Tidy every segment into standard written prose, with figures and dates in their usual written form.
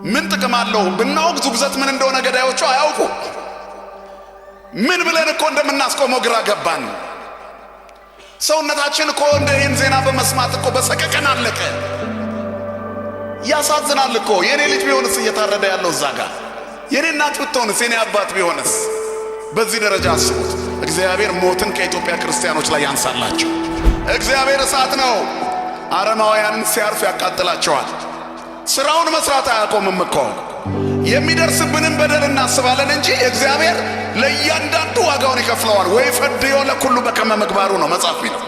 ምን ጥቅም አለው ብናወግዝ? ውግዘት ምን እንደሆነ ገዳዮቹ አያውቁ። ምን ብለን እኮ እንደምናስቆመው ግራ ገባን። ሰውነታችን እኮ እንደ ይህን ዜና በመስማት እኮ በሰቀቀን አለቀ። ያሳዝናል እኮ። የኔ ልጅ ቢሆንስ እየታረደ ያለው እዛ ጋር፣ የኔ እናት ብትሆንስ፣ የኔ አባት ቢሆንስ? በዚህ ደረጃ አስቡት። እግዚአብሔር ሞትን ከኢትዮጵያ ክርስቲያኖች ላይ ያንሳላቸው። እግዚአብሔር እሳት ነው። አረማውያንን ሲያርፍ ያቃጥላቸዋል። ስራውን መስራት አያቆምም እኮ። የሚደርስብንን በደል እናስባለን እንጂ እግዚአብሔር ለእያንዳንዱ ዋጋውን ይከፍለዋል። ወይ ፈድዮ ለኩሉ በከመ ምግባሩ ነው መጽሐፍ ሚለው።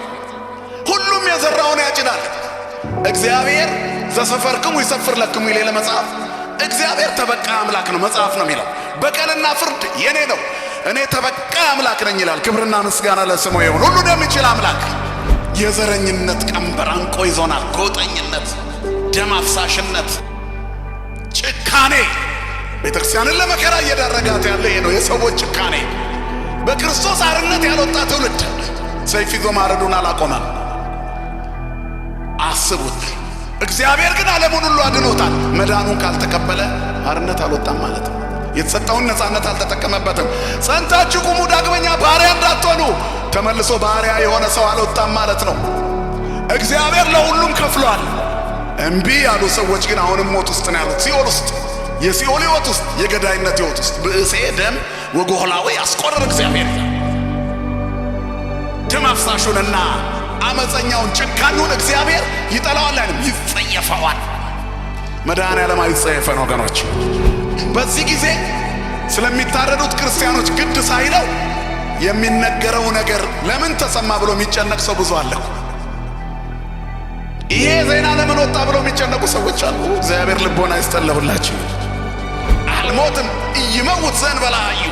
ሁሉም የዘራውን ያጭዳል። እግዚአብሔር ዘሰፈርክሙ ይሰፍር ለክሙ ይሌለ መጽሐፍ። እግዚአብሔር ተበቃይ አምላክ ነው መጽሐፍ ነው የሚለው። በቀልና ፍርድ የኔ ነው፣ እኔ ተበቃይ አምላክ ነኝ ይላል። ክብርና ምስጋና ለስሙ ይሁን። ሁሉን የሚችል አምላክ። የዘረኝነት ቀንበር አንቆ ይዞናል። ጎጠኝነት፣ ደም አፍሳሽነት፣ ጭካኔ ቤተክርስቲያንን ለመከራ እየዳረጋት ያለ ይሄ ነው። የሰዎች ጭካኔ። በክርስቶስ አርነት ያልወጣ ትውልድ ሰይፍ ይዞ ማረዱን አላቆመም። አስቡት። እግዚአብሔር ግን ዓለሙን ሁሉ አድኖታል። መዳኑን ካልተቀበለ አርነት አልወጣም ማለት ነው። የተሰጠውን ነፃነት አልተጠቀመበትም። ጸንታችሁ ቁሙ፣ ዳግመኛ ባሪያ እንዳትሆኑ። ተመልሶ ባሪያ የሆነ ሰው አልወጣም ማለት ነው። እግዚአብሔር ለሁሉም ከፍሏል። እምቢ ያሉ ሰዎች ግን አሁንም ሞት ውስጥ ነው ያሉት፣ ሲኦል ውስጥ፣ የሲኦል ሕይወት ውስጥ፣ የገዳይነት ሕይወት ውስጥ። ብእሴ ደም ወጎህላዊ ያስቆርር እግዚአብሔር ይላል። ደም አፍሳሹንና አመፀኛውን ጨካኙን እግዚአብሔር ይጠላዋል፣ አይንም ይጸየፈዋል። መድኃኔዓለም አይጸየፈን ወገኖች። በዚህ ጊዜ ስለሚታረዱት ክርስቲያኖች ግድ ሳይለው የሚነገረው ነገር ለምን ተሰማ ብሎ የሚጨነቅ ሰው ብዙ አለ። ይሄ ዜና ለምን ወጣ ብሎ የሚጨነቁ ሰዎች አሉ። እግዚአብሔር ልቦና ይስጠን ለሁላችን። አልሞትም ኢይመውት ዘእንበለ ኀዩ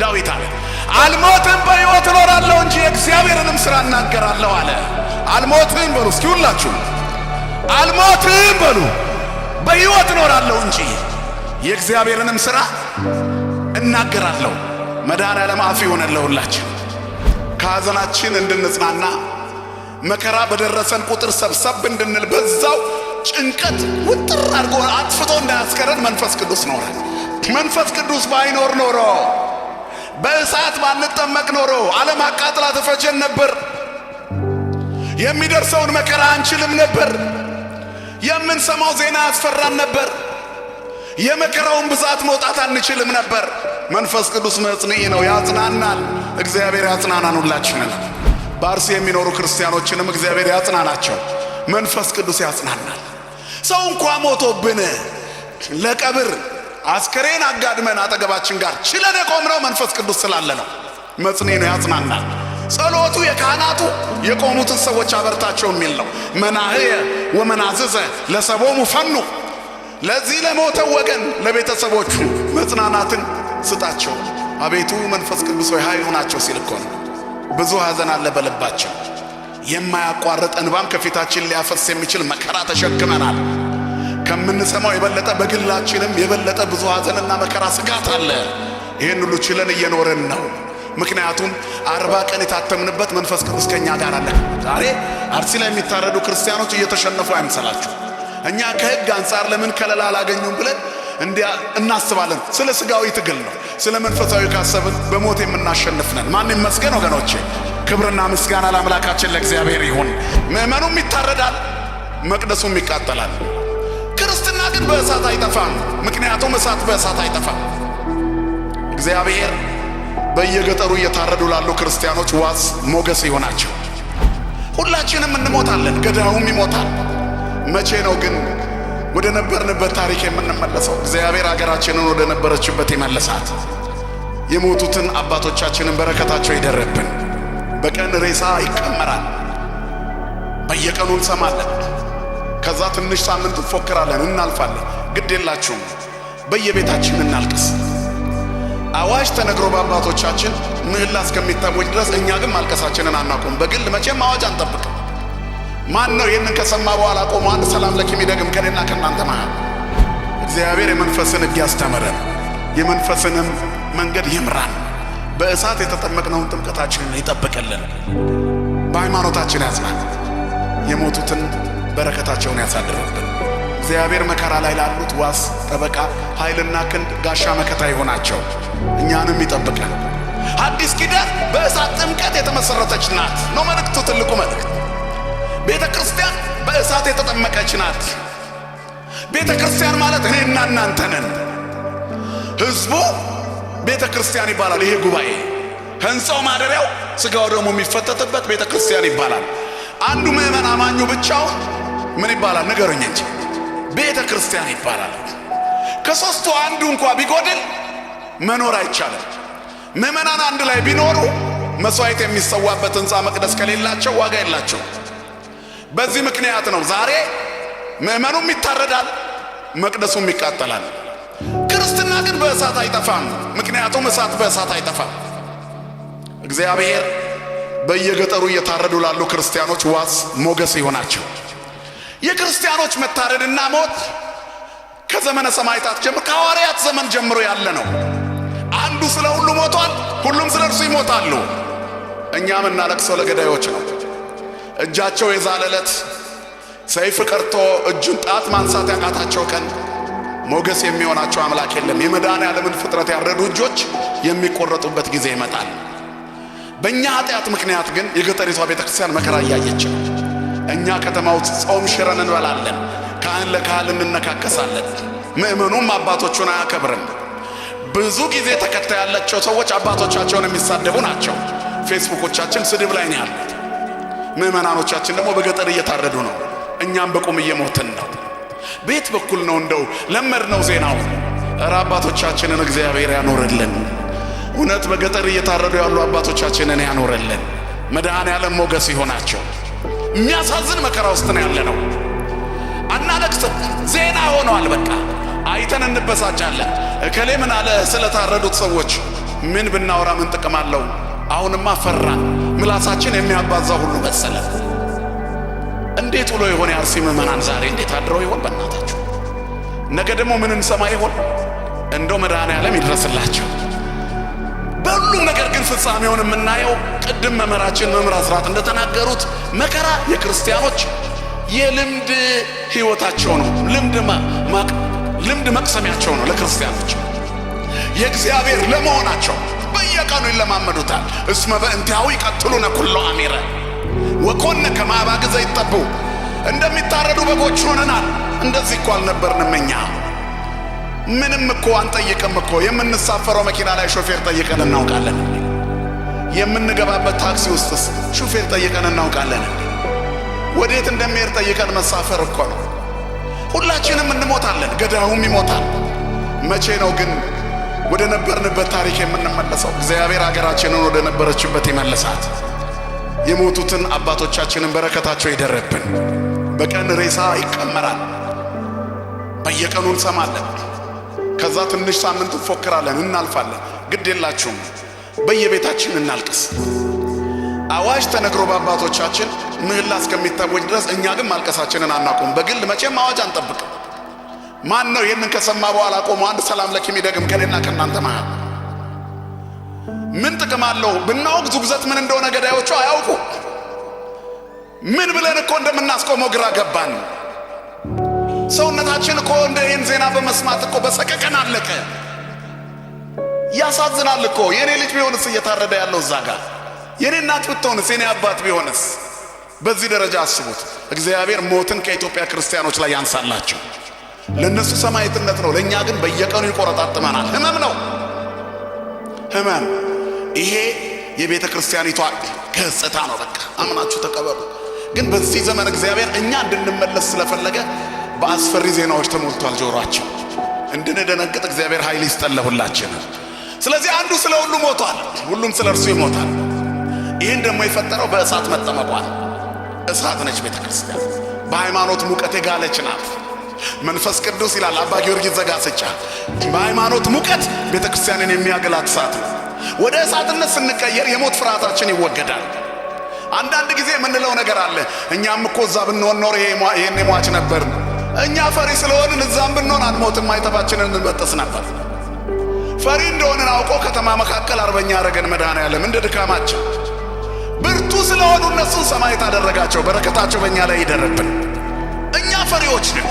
ዳዊት አለ። አልሞትም በሕይወት እኖራለሁ እንጂ የእግዚአብሔርንም ሥራ እናገራለሁ አለ። አልሞትም በሉ እስኪ ሁላችሁ፣ አልሞትም በሉ፣ በሕይወት እኖራለሁ እንጂ የእግዚአብሔርንም ሥራ እናገራለሁ። መድኃኔዓለም አፍ ይሆነን ለሁላችን። ከሐዘናችን እንድንጽናና፣ መከራ በደረሰን ቁጥር ሰብሰብ እንድንል፣ በዛው ጭንቀት ውጥር አድርጎ አጥፍቶ እንዳያስቀረን መንፈስ ቅዱስ ኖረ። መንፈስ ቅዱስ ባይኖር ኖሮ፣ በእሳት ባንጠመቅ ኖሮ ዓለም አቃጥላ ትፈጀን ነበር። የሚደርሰውን መከራ አንችልም ነበር። የምንሰማው ዜና ያስፈራን ነበር። የመከራውን ብዛት መውጣት አንችልም ነበር። መንፈስ ቅዱስ መጽንዒ ነው፣ ያጽናናል። እግዚአብሔር ያጽናናን ሁላችንን። በአርሲ የሚኖሩ ክርስቲያኖችንም እግዚአብሔር ያጽናናቸው። መንፈስ ቅዱስ ያጽናናል። ሰው እንኳ ሞቶብን ለቀብር አስከሬን አጋድመን አጠገባችን ጋር ችለን የቆምነው መንፈስ ቅዱስ ስላለ ነው። መጽንዒ ነው፣ ያጽናናል። ጸሎቱ የካህናቱ የቆሙትን ሰዎች አበርታቸው የሚል ነው። መናህየ ወመናዝዘ ለሰቦሙ ፈኑ፣ ለዚህ ለሞተው ወገን ለቤተሰቦቹ መጽናናትን ስጣቸው። አቤቱ መንፈስ ቅዱስ ሆይ ኃይል ሁናቸው ሲል እኮ ነው። ብዙ ሐዘን አለ በልባቸው። የማያቋርጥ እንባም ከፊታችን ሊያፈስ የሚችል መከራ ተሸክመናል። ከምንሰማው የበለጠ በግላችንም የበለጠ ብዙ ሐዘንና መከራ ስጋት አለ። ይህን ሁሉ ችለን እየኖርን ነው። ምክንያቱም 40 ቀን የታተምንበት መንፈስ ቅዱስ ከኛ ጋር አለ። ዛሬ አርሲ ላይ የሚታረዱ ክርስቲያኖች እየተሸነፉ አይምሰላችሁ። እኛ ከሕግ አንጻር ለምን ከለላ አላገኙም ብለን እንዲያ እናስባለን። ስለ ስጋዊ ትግል ነው። ስለ መንፈሳዊ ካሰብን በሞት የምናሸንፍ ነን። ማን ይመስገን ወገኖቼ? ክብርና ምስጋና ለአምላካችን ለእግዚአብሔር ይሁን። ምዕመኑም ይታረዳል፣ መቅደሱም ይቃጠላል። ክርስትና ግን በእሳት አይጠፋም። ምክንያቱም እሳት በእሳት አይጠፋም። እግዚአብሔር በየገጠሩ እየታረዱ ላሉ ክርስቲያኖች ዋስ ሞገስ ይሆናቸው። ሁላችንም እንሞታለን፣ ገዳዩም ይሞታል። መቼ ነው ግን ወደ ነበርንበት ታሪክ የምንመለሰው? እግዚአብሔር ሀገራችንን ወደ ነበረችበት ይመልሳት። የሞቱትን አባቶቻችንን በረከታቸው ይደረብን። በቀን ሬሳ ይቀመራል፣ በየቀኑ እንሰማለን። ከዛ ትንሽ ሳምንት እንፎክራለን፣ እናልፋለን። ግድ የላችሁም፣ በየቤታችን እናልቅስ። አዋጅ ተነግሮ በአባቶቻችን ምህላ እስከሚታወጅ ድረስ እኛ ግን ማልቀሳችንን አናቆም። በግል መቼም አዋጅ አንጠብቅም። ማን ነው ይህንን ከሰማ በኋላ ቆሞ አንድ ሰላም ለኪ የሚደግም ከኔና ከእናንተ መሃል? እግዚአብሔር የመንፈስን ሕግ ያስተምረን፣ የመንፈስንም መንገድ ይምራን። በእሳት የተጠመቅነውን ጥምቀታችንን ይጠብቅልን። በሃይማኖታችን ያጽናን። የሞቱትን በረከታቸውን ያሳድርብን። እግዚአብሔር መከራ ላይ ላሉት ዋስ፣ ጠበቃ፣ ኃይልና ክንድ፣ ጋሻ መከታ ይሆናቸው፣ እኛንም ይጠብቀን። አዲስ ኪዳን በእሳት ጥምቀት የተመሰረተች ናት ነው መልእክቱ፣ ትልቁ መልእክት። ቤተ ክርስቲያን በእሳት የተጠመቀች ናት። ቤተ ክርስቲያን ማለት እኔና እናንተ ነን። ህዝቡ ቤተ ክርስቲያን ይባላል። ይሄ ጉባኤ ህንፃው ማደሪያው ስጋው ደግሞ የሚፈተትበት ቤተ ክርስቲያን ይባላል። አንዱ ምዕመን አማኙ ብቻውን ምን ይባላል? ንገሩኝ እንጂ ቤተ ክርስቲያን ይባላል። ከሶስቱ አንዱ እንኳ ቢጎድል መኖር አይቻልም። ምዕመናን አንድ ላይ ቢኖሩ መስዋዕት የሚሰዋበት ህንፃ መቅደስ ከሌላቸው ዋጋ የላቸው። በዚህ ምክንያት ነው ዛሬ ምዕመኑም ይታረዳል፣ መቅደሱም ይቃጠላል። ክርስትና ግን በእሳት አይጠፋም። ምክንያቱም እሳት በእሳት አይጠፋም። እግዚአብሔር በየገጠሩ እየታረዱ ላሉ ክርስቲያኖች ዋስ ሞገስ ይሆናቸው። የክርስቲያኖች መታረድና ሞት ከዘመነ ሰማዕታት ጀምሮ ከሐዋርያት ዘመን ጀምሮ ያለ ነው። አንዱ ስለ ሁሉ ሞቷል፣ ሁሉም ስለ እርሱ ይሞታሉ። እኛ የምናለቅሰው ለገዳዮች ነው። እጃቸው የዛለለት ሰይፍ ቀርቶ እጁን ጣት ማንሳት ያቃታቸው ቀን ሞገስ የሚሆናቸው አምላክ የለም። የመድኃኔዓለምን ፍጥረት ያረዱ እጆች የሚቆረጡበት ጊዜ ይመጣል። በእኛ ኃጢአት ምክንያት ግን የገጠሪቷ ቤተክርስቲያን መከራ እያየች ነው። እኛ ከተማ ውስጥ ጾም ሽረን እንበላለን፣ ካህን ለካህን እንነካከሳለን። ምእመኑም አባቶቹን አያከብርም። ብዙ ጊዜ ተከታይ ያላቸው ሰዎች አባቶቻቸውን የሚሳደቡ ናቸው። ፌስቡኮቻችን ስድብ ላይ ነው ያሉት። ምእመናኖቻችን ደግሞ በገጠር እየታረዱ ነው። እኛም በቁም እየሞትን ነው። ቤት በኩል ነው እንደው ለመድ ነው ዜናው። እረ አባቶቻችንን እግዚአብሔር ያኖርልን። እውነት በገጠር እየታረዱ ያሉ አባቶቻችንን ያኖርልን። መድኃኔዓለም ሞገስ ይሆናቸው። የሚያሳዝን መከራ ውስጥ ነው ያለ ነው። አናለቅስም። ዜና ሆኗል። በቃ አይተን እንበሳጫለን። እከሌ ምን አለ ስለታረዱት ሰዎች ምን ብናወራ ምን ጥቅም አለው? አሁንማ ፈራን። ምላሳችን የሚያባዛ ሁሉ መሰለ። እንዴት ብሎ ይሆን የአርሲ ምዕመናን ዛሬ እንዴት አድረው ይሆን? በእናታችሁ ነገ ደግሞ ምን እንሰማ ይሆን? እንደው መድኃኔዓለም ይድረስላቸው። በሁሉም ነገር ግን ፍጻሜውን የምናየው ቅድም መምህራችን መምህር አስራት እንደተናገሩት መከራ የክርስቲያኖች የልምድ ሕይወታቸው ነው። ልምድ መቅሰሚያቸው ነው። ለክርስቲያኖች የእግዚአብሔር ለመሆናቸው በየቀኑ ይለማመዱታል። እስመ በእንቲአሁ ይቀትሉነ ኩሎ አሚረ ወኮነ ከመ አባግዕ ዘይጠብሑ፣ እንደሚታረዱ በጎች ሆነናል። እንደዚህ እኮ አልነበርንም እኛ። ምንም እኮ አንጠይቅም እኮ። የምንሳፈረው መኪና ላይ ሾፌር ጠይቀን እናውቃለን? የምንገባበት ታክሲ ውስጥስ ሾፌር ጠይቀን እናውቃለን? ወዴት እንደሚሄድ ጠይቀን መሳፈር እኮ ነው። ሁላችንም እንሞታለን፣ ገዳዩም ይሞታል። መቼ ነው ግን ወደ ነበርንበት ታሪክ የምንመለሰው? እግዚአብሔር ሀገራችንን ወደ ነበረችበት ይመልሳት። የሞቱትን አባቶቻችንን በረከታቸው ይደረብን። በቀን ሬሳ ይቀመራል፣ በየቀኑ እንሰማለን። ከዛ ትንሽ ሳምንት እንፎክራለን፣ እናልፋለን። ግድ የላችሁም፣ በየቤታችን እናልቅስ። አዋጅ ተነግሮ በአባቶቻችን ምህላ እስከሚታወጅ ድረስ እኛ ግን ማልቀሳችንን አናቆም። በግል መቼም አዋጅ አንጠብቅም። ማን ነው ይህንን ከሰማ በኋላ ቆሞ አንድ ሰላም ለኪ የሚደግም ከኔና ከእናንተ መሃል? ምን ጥቅም አለው ብናወግዝ? ውግዘት ምን እንደሆነ ገዳዮቹ አያውቁ። ምን ብለን እኮ እንደምናስቆመው ግራ ገባን። ሰውነታችን እኮ እንደ ይህን ዜና በመስማት እኮ በሰቀቀን አለቀ። ያሳዝናል እኮ። የኔ ልጅ ቢሆንስ እየታረደ ያለው እዛ ጋር፣ የኔ እናት ብትሆንስ፣ የኔ አባት ቢሆንስ? በዚህ ደረጃ አስቡት። እግዚአብሔር ሞትን ከኢትዮጵያ ክርስቲያኖች ላይ ያንሳላቸው። ለእነሱ ሰማዕትነት ነው፣ ለእኛ ግን በየቀኑ ይቆረጣጥመናል። ህመም ነው ህመም። ይሄ የቤተ ክርስቲያኒቷ ገጽታ ነው። በቃ አምናችሁ ተቀበሉ። ግን በዚህ ዘመን እግዚአብሔር እኛ እንድንመለስ ስለፈለገ በአስፈሪ ዜናዎች ተሞልቷል ጆሯቸው። እንድንደነግጥ እግዚአብሔር ኃይል ይስጠን ለሁላችንም። ስለዚህ አንዱ ስለ ሁሉ ሞቷል፣ ሁሉም ስለ እርሱ ይሞታል። ይህን ደግሞ የፈጠረው በእሳት መጠመቋል። እሳት ነች ቤተ ክርስቲያን፣ በሃይማኖት ሙቀት የጋለች ናት። መንፈስ ቅዱስ ይላል አባ ጊዮርጊስ ዘጋስጫ፣ በሃይማኖት ሙቀት ቤተ ክርስቲያንን የሚያገላት እሳት ነው። ወደ እሳትነት ስንቀየር የሞት ፍርሃታችን ይወገዳል። አንዳንድ ጊዜ የምንለው ነገር አለ። እኛም እኮ እዛ ብንሆን ኖሮ ይሄን ሟች ነበር። እኛ ፈሪ ስለሆንን እዛም ብንሆን አንሞትም፣ ማይተባችንን እንበጥስ ነበር። ፈሪ እንደሆንን አውቆ ከተማ መካከል አርበኛ አረገን መድኃኔዓለም እንደ ድካማችን። ብርቱ ስለሆኑ እነሱን ሰማዕት አደረጋቸው። በረከታቸው በእኛ ላይ ይደርብን። እኛ ፈሪዎች ነን።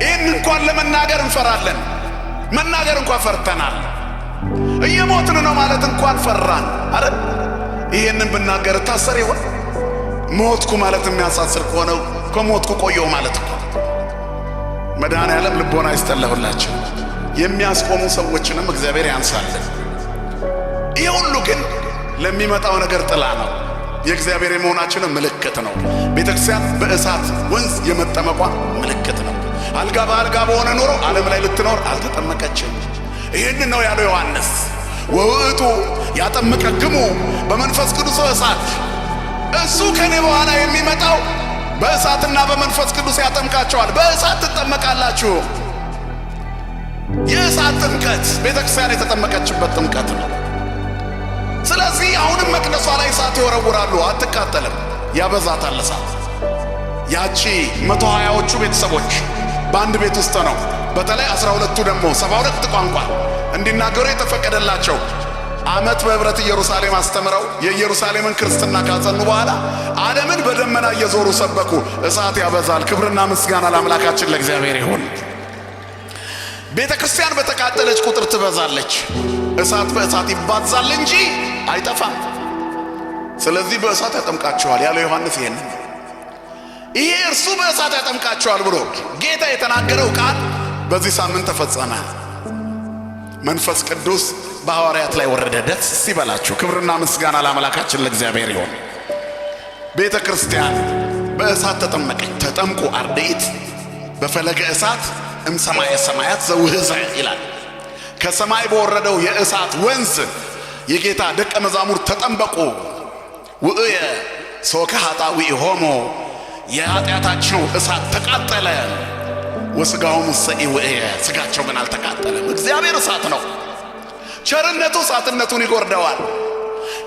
ይህን እንኳን ለመናገር እንፈራለን። መናገር እንኳን ፈርተናል። እየሞትን ነው ማለት እንኳን ፈራን። አረ ይህንን ብናገር እታሰር ይሆን? ሞትኩ ማለት የሚያሳስር ከሆነ ከሞትኩ ቆየሁ ማለት እኮ። መድኃኔዓለም ልቦና ይስጠለሁላቸው። የሚያስቆሙ ሰዎችንም እግዚአብሔር ያንሳልን። ይህ ሁሉ ግን ለሚመጣው ነገር ጥላ ነው። የእግዚአብሔር የመሆናችንን ምልክት ነው። ቤተ ክርስቲያን በእሳት ወንዝ የመጠመቋ ምልክት ነው። አልጋ በአልጋ በሆነ ኖሮ ዓለም ላይ ልትኖር አልተጠመቀችም። ይህን ነው ያለው ዮሐንስ። ወውእቱ ያጠምቀክሙ በመንፈስ ቅዱስ እሳት፣ እሱ ከኔ በኋላ የሚመጣው በእሳትና በመንፈስ ቅዱስ ያጠምቃቸዋል። በእሳት ትጠመቃላችሁ። የእሳት ጥምቀት ቤተ ክርስቲያን የተጠመቀችበት ጥምቀት ነው። ስለዚህ አሁንም መቅደሷ ላይ እሳት ይወረውራሉ፣ አትቃጠልም። ያበዛታል እሳት። ያቺ 120ዎቹ ቤተሰቦች በአንድ ቤት ውስጥ ነው። በተለይ 12ቱ ደግሞ 72 ቋንቋ እንዲናገሩ የተፈቀደላቸው ዓመት በህብረት ኢየሩሳሌም አስተምረው የኢየሩሳሌምን ክርስትና ካጸኑ በኋላ ዓለምን በደመና እየዞሩ ሰበኩ። እሳት ያበዛል። ክብርና ምስጋና ለአምላካችን ለእግዚአብሔር ይሁን። ቤተ ክርስቲያን በተቃጠለች ቁጥር ትበዛለች። እሳት በእሳት ይባዛል እንጂ አይጠፋም። ስለዚህ በእሳት ያጠምቃቸዋል ያለው ዮሐንስ ይሄንን፣ ይሄ እርሱ በእሳት ያጠምቃቸዋል ብሎ ጌታ የተናገረው ቃል በዚህ ሳምንት ተፈጸመ። መንፈስ ቅዱስ በሐዋርያት ላይ ወረደ። ደስ ይበላችሁ። ክብርና ምስጋና ለአምላካችን ለእግዚአብሔር ይሁን። ቤተ ክርስቲያን በእሳት ተጠመቀች። ተጠምቁ አርድእት በፈለገ እሳት እምሰማየ ሰማያት ዘውህዘ ይላል። ከሰማይ በወረደው የእሳት ወንዝ የጌታ ደቀ መዛሙርት ተጠመቁ። ውእየ ሶከ ኃጣውኢሆሙ፣ የኃጢአታቸው እሳት ተቃጠለ። ወስጋሆሙ ውእየ፣ ስጋቸው ግን አልተቃጠለም። እግዚአብሔር እሳት ነው። ቸርነቱ እሳትነቱን ይጎርደዋል።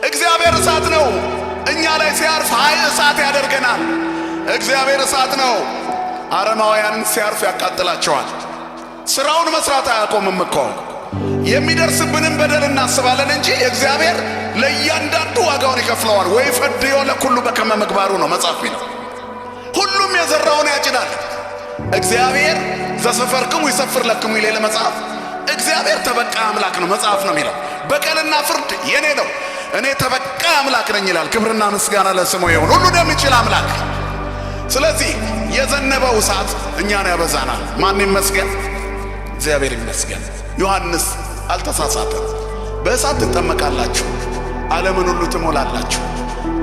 እግዚአብሔር እሳት ነው። እኛ ላይ ሲያርፍ ኃይል እሳት ያደርገናል። እግዚአብሔር እሳት ነው። አረማውያንን ሲያርፍ ያቃጥላቸዋል። ስራውን መስራት አያቆምም እኮ። የሚደርስብንን በደል እናስባለን እንጂ እግዚአብሔር ለእያንዳንዱ ዋጋውን ይከፍለዋል። ወይ ፈድዮ ለኩሉ በከመ ምግባሩ ነው መጽሐፍ ነው። ሁሉም የዘራውን ያጭዳል። እግዚአብሔር ዘሰፈርክሙ ይሰፍር ለክሙ ይላል መጽሐፍ። እግዚአብሔር ተበቃ አምላክ ነው መጽሐፍ ነው የሚለው። በቀልና ፍርድ የኔ ነው፣ እኔ ተበቃ አምላክ ነኝ ይላል። ክብርና ምስጋና ለስሙ ይሁን፣ ሁሉን የሚችል አምላክ። ስለዚህ የዘነበው እሳት እኛን ያበዛናል። ማን ይመስገን? እግዚአብሔር ይመስገን። ዮሐንስ አልተሳሳተም። በእሳት ትጠመቃላችሁ፣ ዓለምን ሁሉ ትሞላላችሁ፣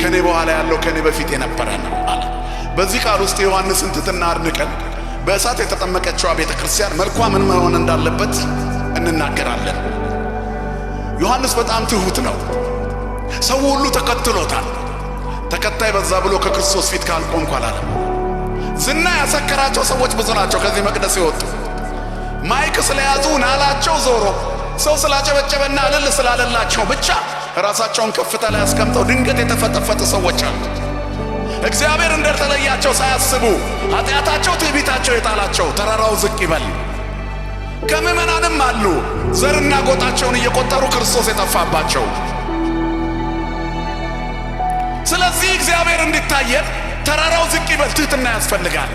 ከኔ በኋላ ያለው ከኔ በፊት የነበረ ነው አለ። በዚህ ቃል ውስጥ የዮሐንስን ትሕትና አድንቀን በእሳት የተጠመቀችዋ ቤተ ክርስቲያን መልኳ ምን መሆን እንዳለበት እንናገራለን። ዮሐንስ በጣም ትሁት ነው። ሰው ሁሉ ተከትሎታል። ተከታይ በዛ ብሎ ከክርስቶስ ፊት ካልቆምኩ አላለም። ዝና ያሰከራቸው ሰዎች ብዙ ናቸው። ከዚህ መቅደስ የወጡ mic ስለያዙ ናላቸው ዞሮ ሰው ስላጨበጨበና እልል ስላለላቸው ብቻ ራሳቸውን ከፍታ ላይ አስቀምጠው ድንገት የተፈጠፈጡ ሰዎች አሉ። እግዚአብሔር እንደተለያቸው ሳያስቡ ኃጢአታቸው፣ ትዕቢታቸው የጣላቸው ተራራው ዝቅ ይበል። ከምዕመናንም አሉ ዘርና ጎጣቸውን እየቆጠሩ ክርስቶስ የጠፋባቸው። ስለዚህ እግዚአብሔር እንዲታየን ተራራው ዝቅ ይበል፣ ትሕትና ያስፈልጋል።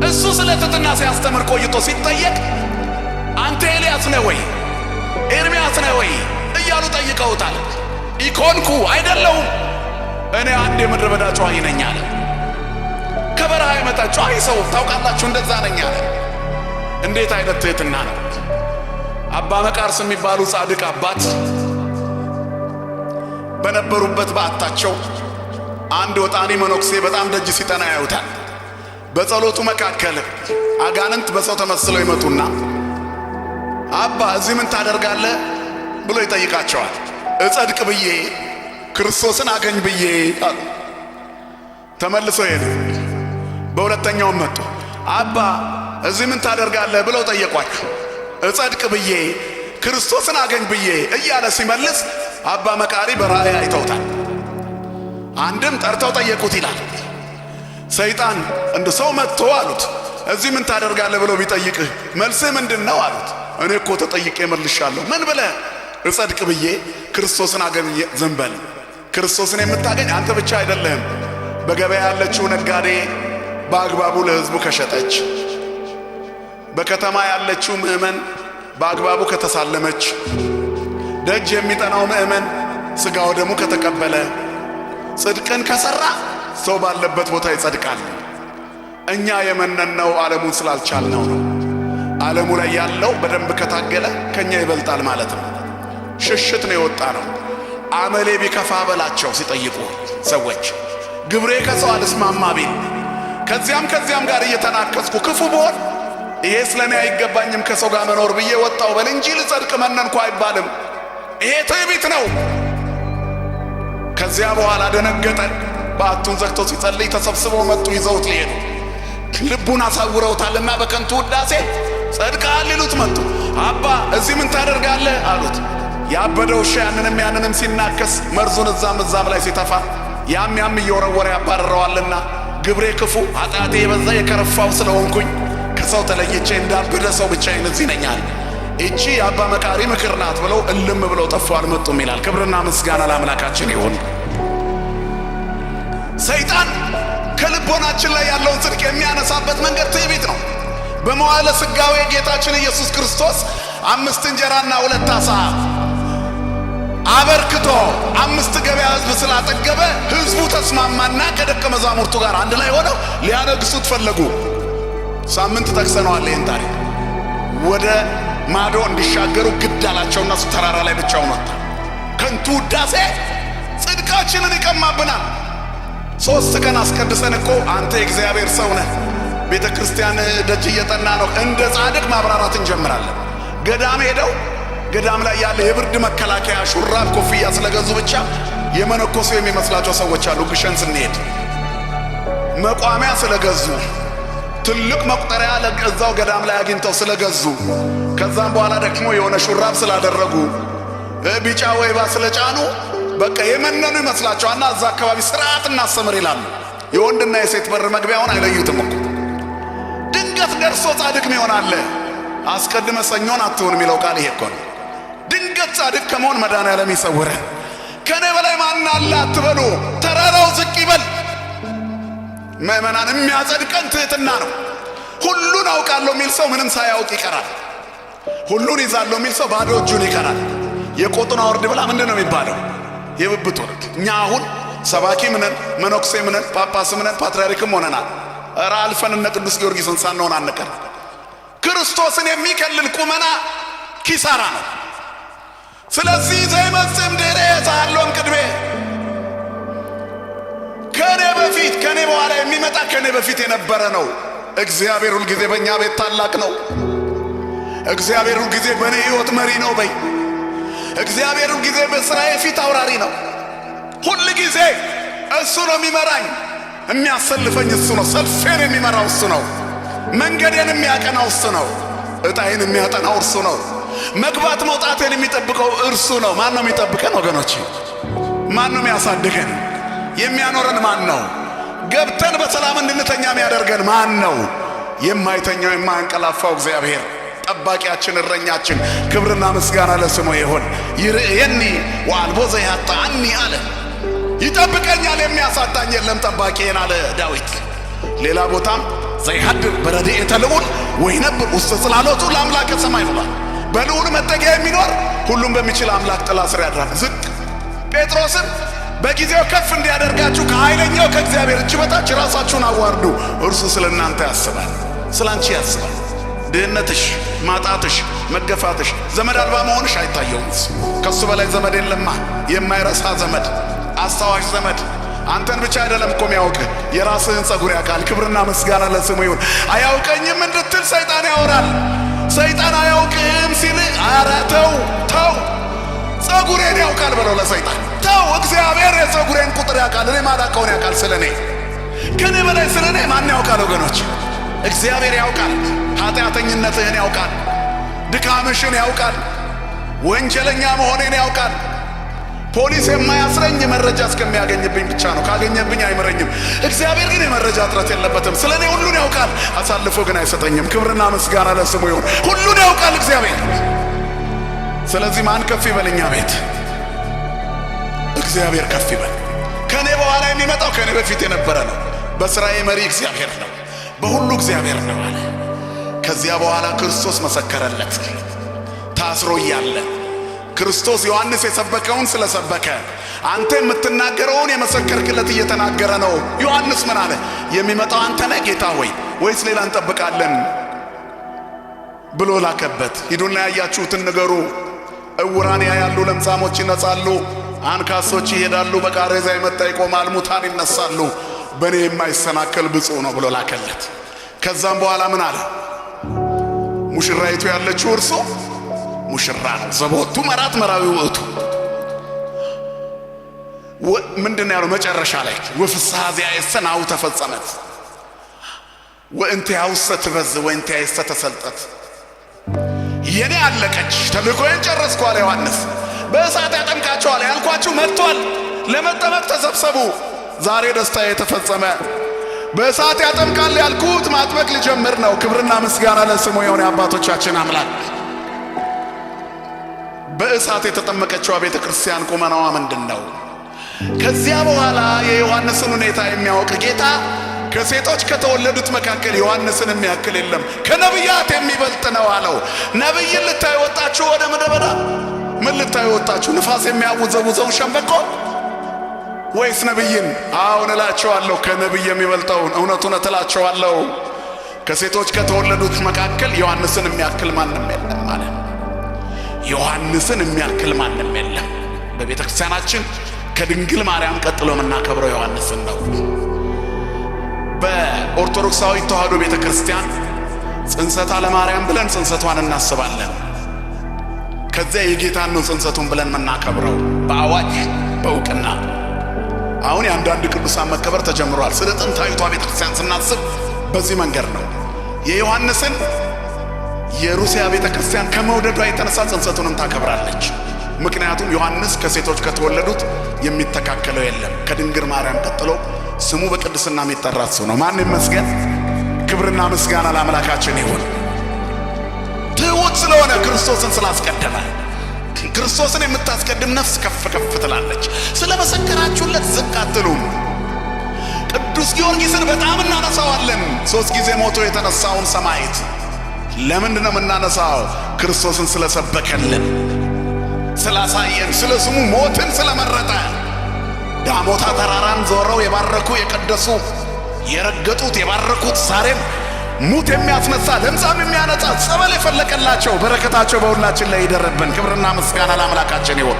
እሱ ስለ ትሕትና ሲያስተምር ቆይቶ ሲጠየቅ አንተ ኤልያስ ነህ ወይ ኤርምያስ ነህ ወይ እያሉ ጠይቀውታል። ኢኮንኩ አይደለሁም፣ እኔ አንድ የምድረ በዳ ጨዋይ ነኝ አለ። ከበረሃ የመጣ ጨዋይ ሰው ታውቃላችሁ፣ እንደዛ ነኝ አለ። እንዴት አይነት ትሕትና ነው! አባ መቃርስ የሚባሉ ጻድቅ አባት በነበሩበት በዓታቸው አንድ ወጣኒ መነኩሴ በጣም ደጅ ሲጠና ያዩታል። በጸሎቱ መካከል አጋንንት በሰው ተመስለው ይመጡና አባ እዚህ ምን ታደርጋለህ ብሎ ይጠይቃቸዋል። እጸድቅ ብዬ ክርስቶስን አገኝ ብዬ አሉ። ተመልሰው ሄዱ። በሁለተኛውም መጡ። አባ እዚህ ምን ታደርጋለህ ብለው ጠየቋቸው። እጸድቅ ብዬ ክርስቶስን አገኝ ብዬ እያለ ሲመልስ አባ መቃሪ በራእይ አይተውታል። አንድም ጠርተው ጠየቁት ይላል። ሰይጣን እንደ ሰው መጥቶ አሉት፣ እዚህ ምን ታደርጋለህ ብሎ ቢጠይቅህ መልስህ ምንድን ነው አሉት። እኔ እኮ ተጠይቄ መልሻለሁ። ምን ብለህ? እጸድቅ ብዬ ክርስቶስን አገኝ። ዝም በል፣ ክርስቶስን የምታገኝ አንተ ብቻ አይደለህም። በገበያ ያለችው ነጋዴ በአግባቡ ለሕዝቡ ከሸጠች፣ በከተማ ያለችው ምእመን በአግባቡ ከተሳለመች፣ ደጅ የሚጠናው ምእመን ሥጋ ወደሙ ከተቀበለ፣ ጽድቅን ከሠራ ሰው ባለበት ቦታ ይጸድቃል። እኛ የመነነው ዓለሙን ስላልቻልነው ነው። ዓለሙ ላይ ያለው በደንብ ከታገለ ከኛ ይበልጣል ማለት ነው። ሽሽት ነው የወጣ ነው። አመሌ ቢከፋ በላቸው ሲጠይቁ ሰዎች፣ ግብሬ ከሰው አልስማማ ቢል፣ ከዚያም ከዚያም ጋር እየተናከስኩ ክፉ ብሆን ይሄ ስለኔ አይገባኝም ከሰው ጋር መኖር ብዬ ወጣው በል እንጂ ልጸድቅ መነንኩ አይባልም። ይሄ ትዕቢት ነው። ከዚያ በኋላ ደነገጠ። በዓቱን ዘግቶ ሲጸልይ ተሰብስበው መጡ፣ ይዘውት ሊሄዱ። ልቡን አሳውረውታልና በከንቱ ውዳሴ ጸድቀሃል ሊሉት መጡ። አባ እዚህ ምን ታደርጋለህ አሉት። ያበደ ውሻ ያንንም ያንንም ሲናከስ መርዙን እዛም እዛም ላይ ሲተፋ ያም ያም እየወረወረ ያባረረዋልና ግብሬ ክፉ ኃጢአቴ የበዛ የከረፋው ስለሆንኩኝ ከሰው ተለይቼ እንዳበደ ሰው ብቻዬን እዚህ ነኝ አለ። እቺ የአባ መቃሪ ምክር ናት ብለው እልም ብለው ጠፉ፣ አልመጡም ይላል። ክብርና ምስጋና ለአምላካችን ይሁን። ሰይጣን ከልቦናችን ላይ ያለውን ጽድቅ የሚያነሳበት መንገድ ትዕቢት ነው። በመዋዕለ ሥጋዌ ጌታችን ኢየሱስ ክርስቶስ 5 እንጀራና 2 ዓሣ አበርክቶ 5 ገበያ ሕዝብ ስላጠገበ ሕዝቡ ተስማማና ከደቀ መዛሙርቱ ጋር አንድ ላይ ሆነው ሊያነግሱት ፈለጉ። ሳምንት ጠቅሰነዋል ይህን ታሪክ። ወደ ማዶ እንዲሻገሩ ግድ አላቸውና እሱ ተራራ ላይ ብቻውን ወጣ። ከንቱ ውዳሴ ጽድቃችንን ይቀማብናል። 3 ቀን አስቀድሰን እኮ አንተ የእግዚአብሔር ሰው ነህ፣ ቤተ ክርስቲያን ደጅ እየጠና ነው፣ እንደ ጻድቅ ማብራራት እንጀምራለን። ገዳም ሄደው ገዳም ላይ ያለ የብርድ መከላከያ ሹራብ፣ ኮፍያ ስለገዙ ብቻ የመነኮሱ የሚመስላቸው ሰዎች አሉ። ግሸን ስንሄድ መቋሚያ ስለገዙ፣ ትልቅ መቁጠሪያ እዛው ገዳም ላይ አግኝተው ስለገዙ፣ ከዛም በኋላ ደግሞ የሆነ ሹራብ ስላደረጉ፣ ቢጫ ወይባ ስለጫኑ በቃ የመነኑ ይመስላቸዋልና እዛ አካባቢ ስርዓት እናስተምር ይላሉ። የወንድና የሴት በር መግቢያውን አይለዩትም እኮ። ድንገት ደርሶ ጻድቅ ይሆናል። አስቀድመ ሰኞን አትሁን የሚለው ቃል ይሄ እኮ ነው። ድንገት ጻድቅ ከመሆን መድኃኔዓለም ይሰውረን። ከኔ በላይ ማን አለ አትበሉ። ተራራው ዝቅ ይበል። ምእመናን፣ የሚያጸድቀን ትህትና ነው። ሁሉን አውቃለሁ የሚል ሰው ምንም ሳያውቅ ይቀራል። ሁሉን ይዛለሁ የሚል ሰው ባዶ እጁን ይቀራል። የቆጡን አውርድ ብላ ምንድን ነው የሚባለው? የብብት ወርድ። እኛ አሁን ሰባኪም ነን፣ መነኩሴም ነን፣ ጳጳስም ነን፣ ፓትርያርክም ሆነናል። ኧረ አልፈን እነ ቅዱስ ጊዮርጊስን ሳንሆን አንቀር። ክርስቶስን የሚከልል ቁመና ኪሳራ ነው። ስለዚህ ዘይመጽእ እምድኅሬ ዘሀሎ እምቅድሜ፣ ከኔ በፊት ከኔ በኋላ የሚመጣ ከኔ በፊት የነበረ ነው። እግዚአብሔር ሁል ጊዜ በእኛ ቤት ታላቅ ነው። እግዚአብሔር ሁል ጊዜ በእኔ ሕይወት መሪ ነው በይ። እግዚአብሔር ሁል ጊዜ በስራዬ ፊት አውራሪ ነው። ሁል ጊዜ እሱ ነው የሚመራኝ፣ የሚያሰልፈኝ እሱ ነው። ሰልፌን የሚመራው እሱ ነው። መንገዴን የሚያቀናው እሱ ነው። ዕጣዬን የሚያጠናው እርሱ ነው። መግባት መውጣቴን የሚጠብቀው እርሱ ነው። ማን ነው የሚጠብቀን ወገኖቼ? ማን ነው የሚያሳድገን? የሚያኖረን ማን ነው? ገብተን በሰላም እንድንተኛ የሚያደርገን ማን ነው? የማይተኛው የማያንቀላፋው እግዚአብሔር ጠባቂያችን፣ እረኛችን። ክብርና ምስጋና ለስሙ ይሁን። ይርእየኒ ወአልቦ ዘያጣኒ አለ። ይጠብቀኛል፣ የሚያሳጣኝ የለም ጠባቂዬን አለ ዳዊት። ሌላ ቦታም ዘይሐድር በረድኤተ ልዑል ወይነብር ውስተ ጽላሎቱ ለአምላከ ሰማይ ብሏል። በልዑል መጠጊያ የሚኖር ሁሉም በሚችል አምላክ ጥላ ስር ያድራል። ዝቅ ጴጥሮስም በጊዜው ከፍ እንዲያደርጋችሁ ከኃይለኛው ከእግዚአብሔር እጅ በታች ራሳችሁን አዋርዱ፣ እርሱ ስለ እናንተ ያስባል፣ ስለ አንቺ ያስባል። ድህነትሽ፣ ማጣትሽ፣ መገፋትሽ፣ ዘመድ አልባ መሆንሽ አይታየውም። ከሱ በላይ ዘመድ የለማ። የማይረሳ ዘመድ፣ አስታዋሽ ዘመድ። አንተን ብቻ አይደለም እኮ የሚያውቅህ፣ የራስህን ጸጉር ያውቃል። ክብርና ምስጋና ለስሙ ይሁን። አያውቀኝም እንድትል ሰይጣን ያወራል። ሰይጣን አያውቅህም ሲል ኧረ ተው ተው፣ ጸጉሬን ያውቃል በለው ለሰይጣን። ተው፣ እግዚአብሔር የጸጉሬን ቁጥር ያውቃል። እኔ ማላውቀውን ያውቃል ስለኔ። ከኔ በላይ ስለኔ ማን ያውቃል ወገኖች? እግዚአብሔር ያውቃል። ኃጢአተኝነትህን ያውቃል። ድካምሽን ያውቃል። ወንጀለኛ መሆኔን ያውቃል። ፖሊስ የማያስረኝ መረጃ እስከሚያገኝብኝ ብቻ ነው። ካገኘብኝ አይምረኝም። እግዚአብሔር ግን የመረጃ እጥረት የለበትም። ስለኔ ሁሉን ያውቃል፣ አሳልፎ ግን አይሰጠኝም። ክብርና ምስጋና ለስሙ ይሁን። ሁሉን ያውቃል እግዚአብሔር። ስለዚህ ማን ከፍ ይበል? እኛ ቤት እግዚአብሔር ከፍ ይበል። ከኔ በኋላ የሚመጣው ከኔ በፊት የነበረ ነው። በስራዬ መሪ እግዚአብሔር ነው። በሁሉ እግዚአብሔር ነው አለ። ከዚያ በኋላ ክርስቶስ መሰከረለት። ታስሮ እያለ ክርስቶስ ዮሐንስ የሰበከውን ስለሰበከ አንተ የምትናገረውን የመሰከርክለት እየተናገረ ነው። ዮሐንስ ምን አለ? የሚመጣው አንተ ነህ ጌታ ሆይ ወይስ ሌላ እንጠብቃለን ብሎ ላከበት። ሂዱና ያያችሁትን ንገሩ። እውራን ያያሉ፣ ለምጻሞች ይነጻሉ፣ አንካሶች ይሄዳሉ፣ በቃሬዛ የመጣ ይቆማል፣ ሙታን ይነሳሉ፣ በእኔ የማይሰናከል ብፁዕ ነው ብሎ ላከለት። ከዛም በኋላ ምን አለ? ሙሽራይቱ ያለችው እርሱ ሙሽራ ነው። ዘቦቱ መራት መራዊ ውእቱ ምንድን ነው ያለው መጨረሻ ላይ? ወፍስሐ ዚአየሰ ናሁ ተፈጸመት ወእንቲአሁሰ ትበዝ ወእንቲአየሰ ተሰልጠት። የኔ አለቀች፣ ተልእኮዬን ጨረስኩ አለ ዮሐንስ። በእሳት ያጠምቃቸዋል ያልኳችሁ መጥቷል። ለመጠመቅ ተሰብሰቡ። ዛሬ ደስታ የተፈጸመ። በእሳት ያጠምቃል ያልኩት ማጥመቅ ሊጀምር ነው። ክብርና ምስጋና ለስሙ የሆነ አባቶቻችን አምላክ። በእሳት የተጠመቀችዋ ቤተ ክርስቲያን ቁመናዋ ምንድን ነው? ከዚያ በኋላ የዮሐንስን ሁኔታ የሚያውቅ ጌታ ከሴቶች ከተወለዱት መካከል ዮሐንስን የሚያክል የለም፣ ከነቢያት የሚበልጥ ነው አለው። ነቢይን ልታዩ ወጣችሁ ወደ ምድረ በዳ? ምን ልታዩ ወጣችሁ? ንፋስ የሚያውዘውዘውን ሸምበቆ ወይስ ነቢይን? አዎን እላችኋለሁ ከነቢይ የሚበልጠውን። እውነት እውነት እላችኋለሁ ከሴቶች ከተወለዱት መካከል ዮሐንስን የሚያክል ማንም የለም አለ። ዮሐንስን የሚያክል ማንም የለም። በቤተ ክርስቲያናችን ከድንግል ማርያም ቀጥሎ የምናከብረው ዮሐንስን ነው። በኦርቶዶክሳዊ ተዋሕዶ ቤተ ክርስቲያን ጽንሰታ ለማርያም ብለን ጽንሰቷን እናስባለን። ከዚያ የጌታን ነው ጽንሰቱን ብለን የምናከብረው በአዋጅ በእውቅና። አሁን የአንዳንድ ቅዱሳን መከበር ተጀምሯል። ስለ ጥንታዊቷ ቤተ ክርስቲያን ስናስብ በዚህ መንገድ ነው። የዮሐንስን የሩሲያ ቤተ ክርስቲያን ከመውደዷ የተነሳ ጽንሰቱንም ታከብራለች። ምክንያቱም ዮሐንስ ከሴቶች ከተወለዱት የሚተካከለው የለም። ከድንግል ማርያም ቀጥሎ ስሙ በቅድስና የሚጠራ እሱ ነው። ማን ይመስገን? ክብርና ምስጋና ለአምላካችን ይሁን። ትሑት ስለሆነ ክርስቶስን ስላስቀደመ፣ ክርስቶስን የምታስቀድም ነፍስ ከፍ ከፍ ትላለች። ስለመሰከራችሁለት ዝቅ አትሉም። ቅዱስ ጊዮርጊስን በጣም እናነሳዋለን። 3 ጊዜ ሞቶ የተነሳውን ሰማዕት ለምንድን ነው የምናነሳው? ክርስቶስን ስለሰበከልን፣ ስላሳየን፣ ስለ ስሙ ሞትን ስለመረጠ። ዳሞታ ተራራን ዞረው የባረኩ የቀደሱ የረገጡት የባረኩት ዛሬም ሙት የሚያስነሳ ለምጻም የሚያነጻ ጸበል የፈለቀላቸው በረከታቸው በሁላችን ላይ ይደርብን። ክብርና ምስጋና ለአምላካችን ይሁን።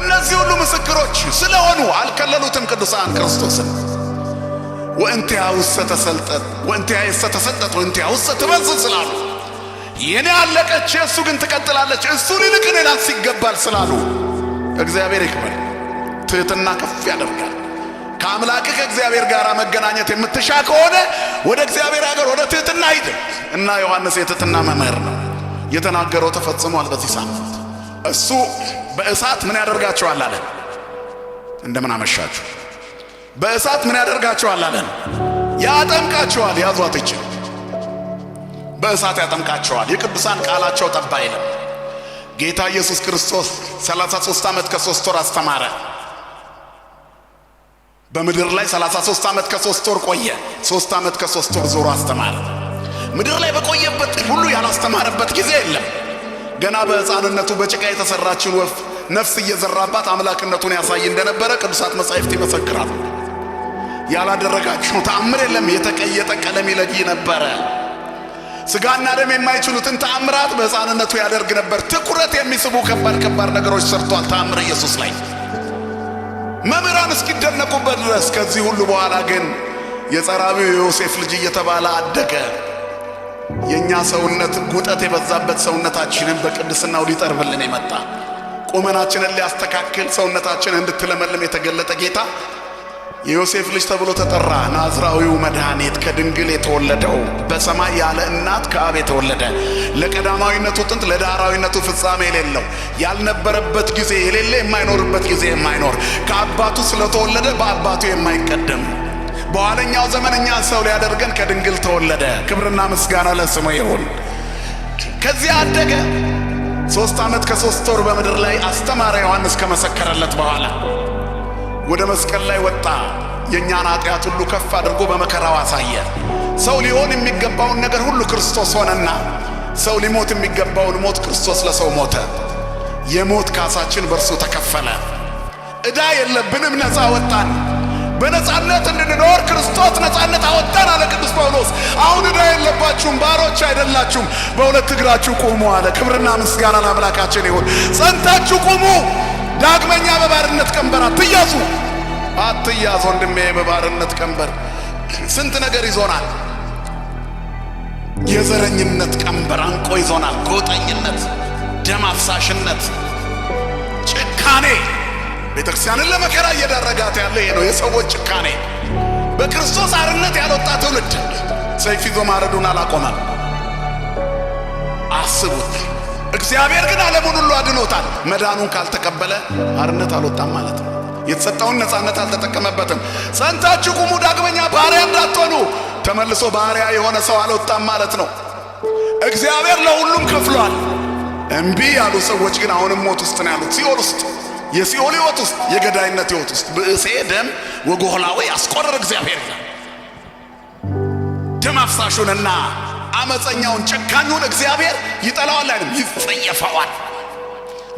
እነዚህ ሁሉ ምስክሮች ስለሆኑ አልከለሉትም ቅዱሳን ክርስቶስን። ወእንቲአሁሰ ተሰልጠት ወእንቲአየሰ ተሰልጠት ወእንቲአሁሰ ትበዝ ስላሉ የኔ አለቀች የእሱ ግን ትቀጥላለች፣ እሱን ይልቅ እኔ ላንስ ይገባል ስላሉ እግዚአብሔር ይክበር። ትሕትና ከፍ ያደርጋል። ከአምላክህ ከእግዚአብሔር ጋር መገናኘት የምትሻ ከሆነ ወደ እግዚአብሔር ሀገር ወደ ትሕትና ሂድ። እና ዮሐንስ የትሕትና መምህር ነው። የተናገረው ተፈጽሟል። በዚህ ሳምንት እሱ በእሳት ምን ያደርጋቸዋል አለን? እንደምን አመሻችሁ። በእሳት ምን ያደርጋቸዋል አለን? ያጠምቃቸዋል። ያዟት ይችል በእሳት ያጠምቃቸዋል። የቅዱሳን ቃላቸው ጠብ አይልም። ጌታ ኢየሱስ ክርስቶስ 33 ዓመት ከ3 ወር አስተማረ። በምድር ላይ 33 ዓመት ከ3 ወር ቆየ። 3 ዓመት ከ3 ወር ዞሮ አስተማረ። ምድር ላይ በቆየበት ሁሉ ያላስተማረበት ጊዜ የለም። ገና በሕፃንነቱ በጭቃ የተሰራችን ወፍ ነፍስ እየዘራባት አምላክነቱን ያሳይ እንደነበረ ቅዱሳት መጻሕፍት ይመሰክራሉ። ያላደረጋቸው ተአምር የለም። የተቀየጠ ቀለም ይለይ ነበረ። ስጋና ደም የማይችሉትን ተአምራት በሕፃንነቱ ያደርግ ነበር። ትኩረት የሚስቡ ከባድ ከባድ ነገሮች ሰርቷል። ተአምር ኢየሱስ ላይ መምህራን እስኪደነቁበት ድረስ። ከዚህ ሁሉ በኋላ ግን የጸራቢው የዮሴፍ ልጅ እየተባለ አደገ። የኛ ሰውነት ጉጠት የበዛበት ሰውነታችንን በቅድስናው ሊጠርብልን የመጣ ቁመናችንን ሊያስተካክል ሰውነታችንን እንድትለመልም የተገለጠ ጌታ የዮሴፍ ልጅ ተብሎ ተጠራ። ናዝራዊው መድኃኒት ከድንግል የተወለደው በሰማይ ያለ እናት ከአብ የተወለደ ለቀዳማዊነቱ ጥንት ለዳራዊነቱ ፍጻሜ የሌለው ያልነበረበት ጊዜ የሌለ የማይኖርበት ጊዜ የማይኖር ከአባቱ ስለተወለደ በአባቱ የማይቀደም በኋለኛው ዘመን እኛን ሰው ሊያደርገን ከድንግል ተወለደ። ክብርና ምስጋና ለስሙ ይሁን። ከዚያ አደገ። 3 ዓመት ከ3 ወር በምድር ላይ አስተማረ። ዮሐንስ ከመሰከረለት በኋላ ወደ መስቀል ላይ ወጣ። የእኛን ኃጢአት ሁሉ ከፍ አድርጎ በመከራው አሳየ። ሰው ሊሆን የሚገባውን ነገር ሁሉ ክርስቶስ ሆነና ሰው ሊሞት የሚገባውን ሞት ክርስቶስ ለሰው ሞተ። የሞት ካሳችን በእርሱ ተከፈለ። ዕዳ የለብንም፣ ነፃ ወጣን። በነፃነት እንድንኖር ክርስቶስ ነፃነት አወጣን አለ ቅዱስ ጳውሎስ። አሁን ዕዳ የለባችሁም፣ ባሮች አይደላችሁም፣ በሁለት እግራችሁ ቁሙ አለ። ክብርና ምስጋና ለአምላካችን ይሁን። ጸንታችሁ ቁሙ። ዳግመኛ በባርነት ቀንበር አትያዙ፣ አትያዝ ወንድሜ። በባርነት ቀንበር ስንት ነገር ይዞናል። የዘረኝነት ቀንበር አንቆ ይዞናል። ጎጠኝነት፣ ደም አፍሳሽነት፣ ጭካኔ ቤተ ክርስቲያንን ለመከራ እየዳረጋት ያለ ይሄ ነው፣ የሰዎች ጭካኔ። በክርስቶስ አርነት ያልወጣ ትውልድ ሰይፍ ይዞ ማረዱን አላቆመም። አስቡት። እግዚአብሔር ግን ዓለሙን ሁሉ አድኖታል። መዳኑን ካልተቀበለ አርነት አልወጣም ማለት ነው። የተሰጠውን ነፃነት አልተጠቀመበትም። ጸንታችሁ ቁሙ፣ ዳግመኛ ባሪያ እንዳትሆኑ። ተመልሶ ባሪያ የሆነ ሰው አልወጣም ማለት ነው። እግዚአብሔር ለሁሉም ከፍሏል። እምቢ ያሉ ሰዎች ግን አሁንም ሞት ውስጥ ነው ያሉት፣ ሲኦል ውስጥ፣ የሲኦል ሕይወት ውስጥ፣ የገዳይነት ሕይወት ውስጥ። ብእሴ ደም ወጎህላዊ ያስቆርር እግዚአብሔር ይላል። ደም አፍሳሹንና አመፀኛውን ጨካኙን እግዚአብሔር ይጠላዋል አይልም፣ ይጸየፈዋል።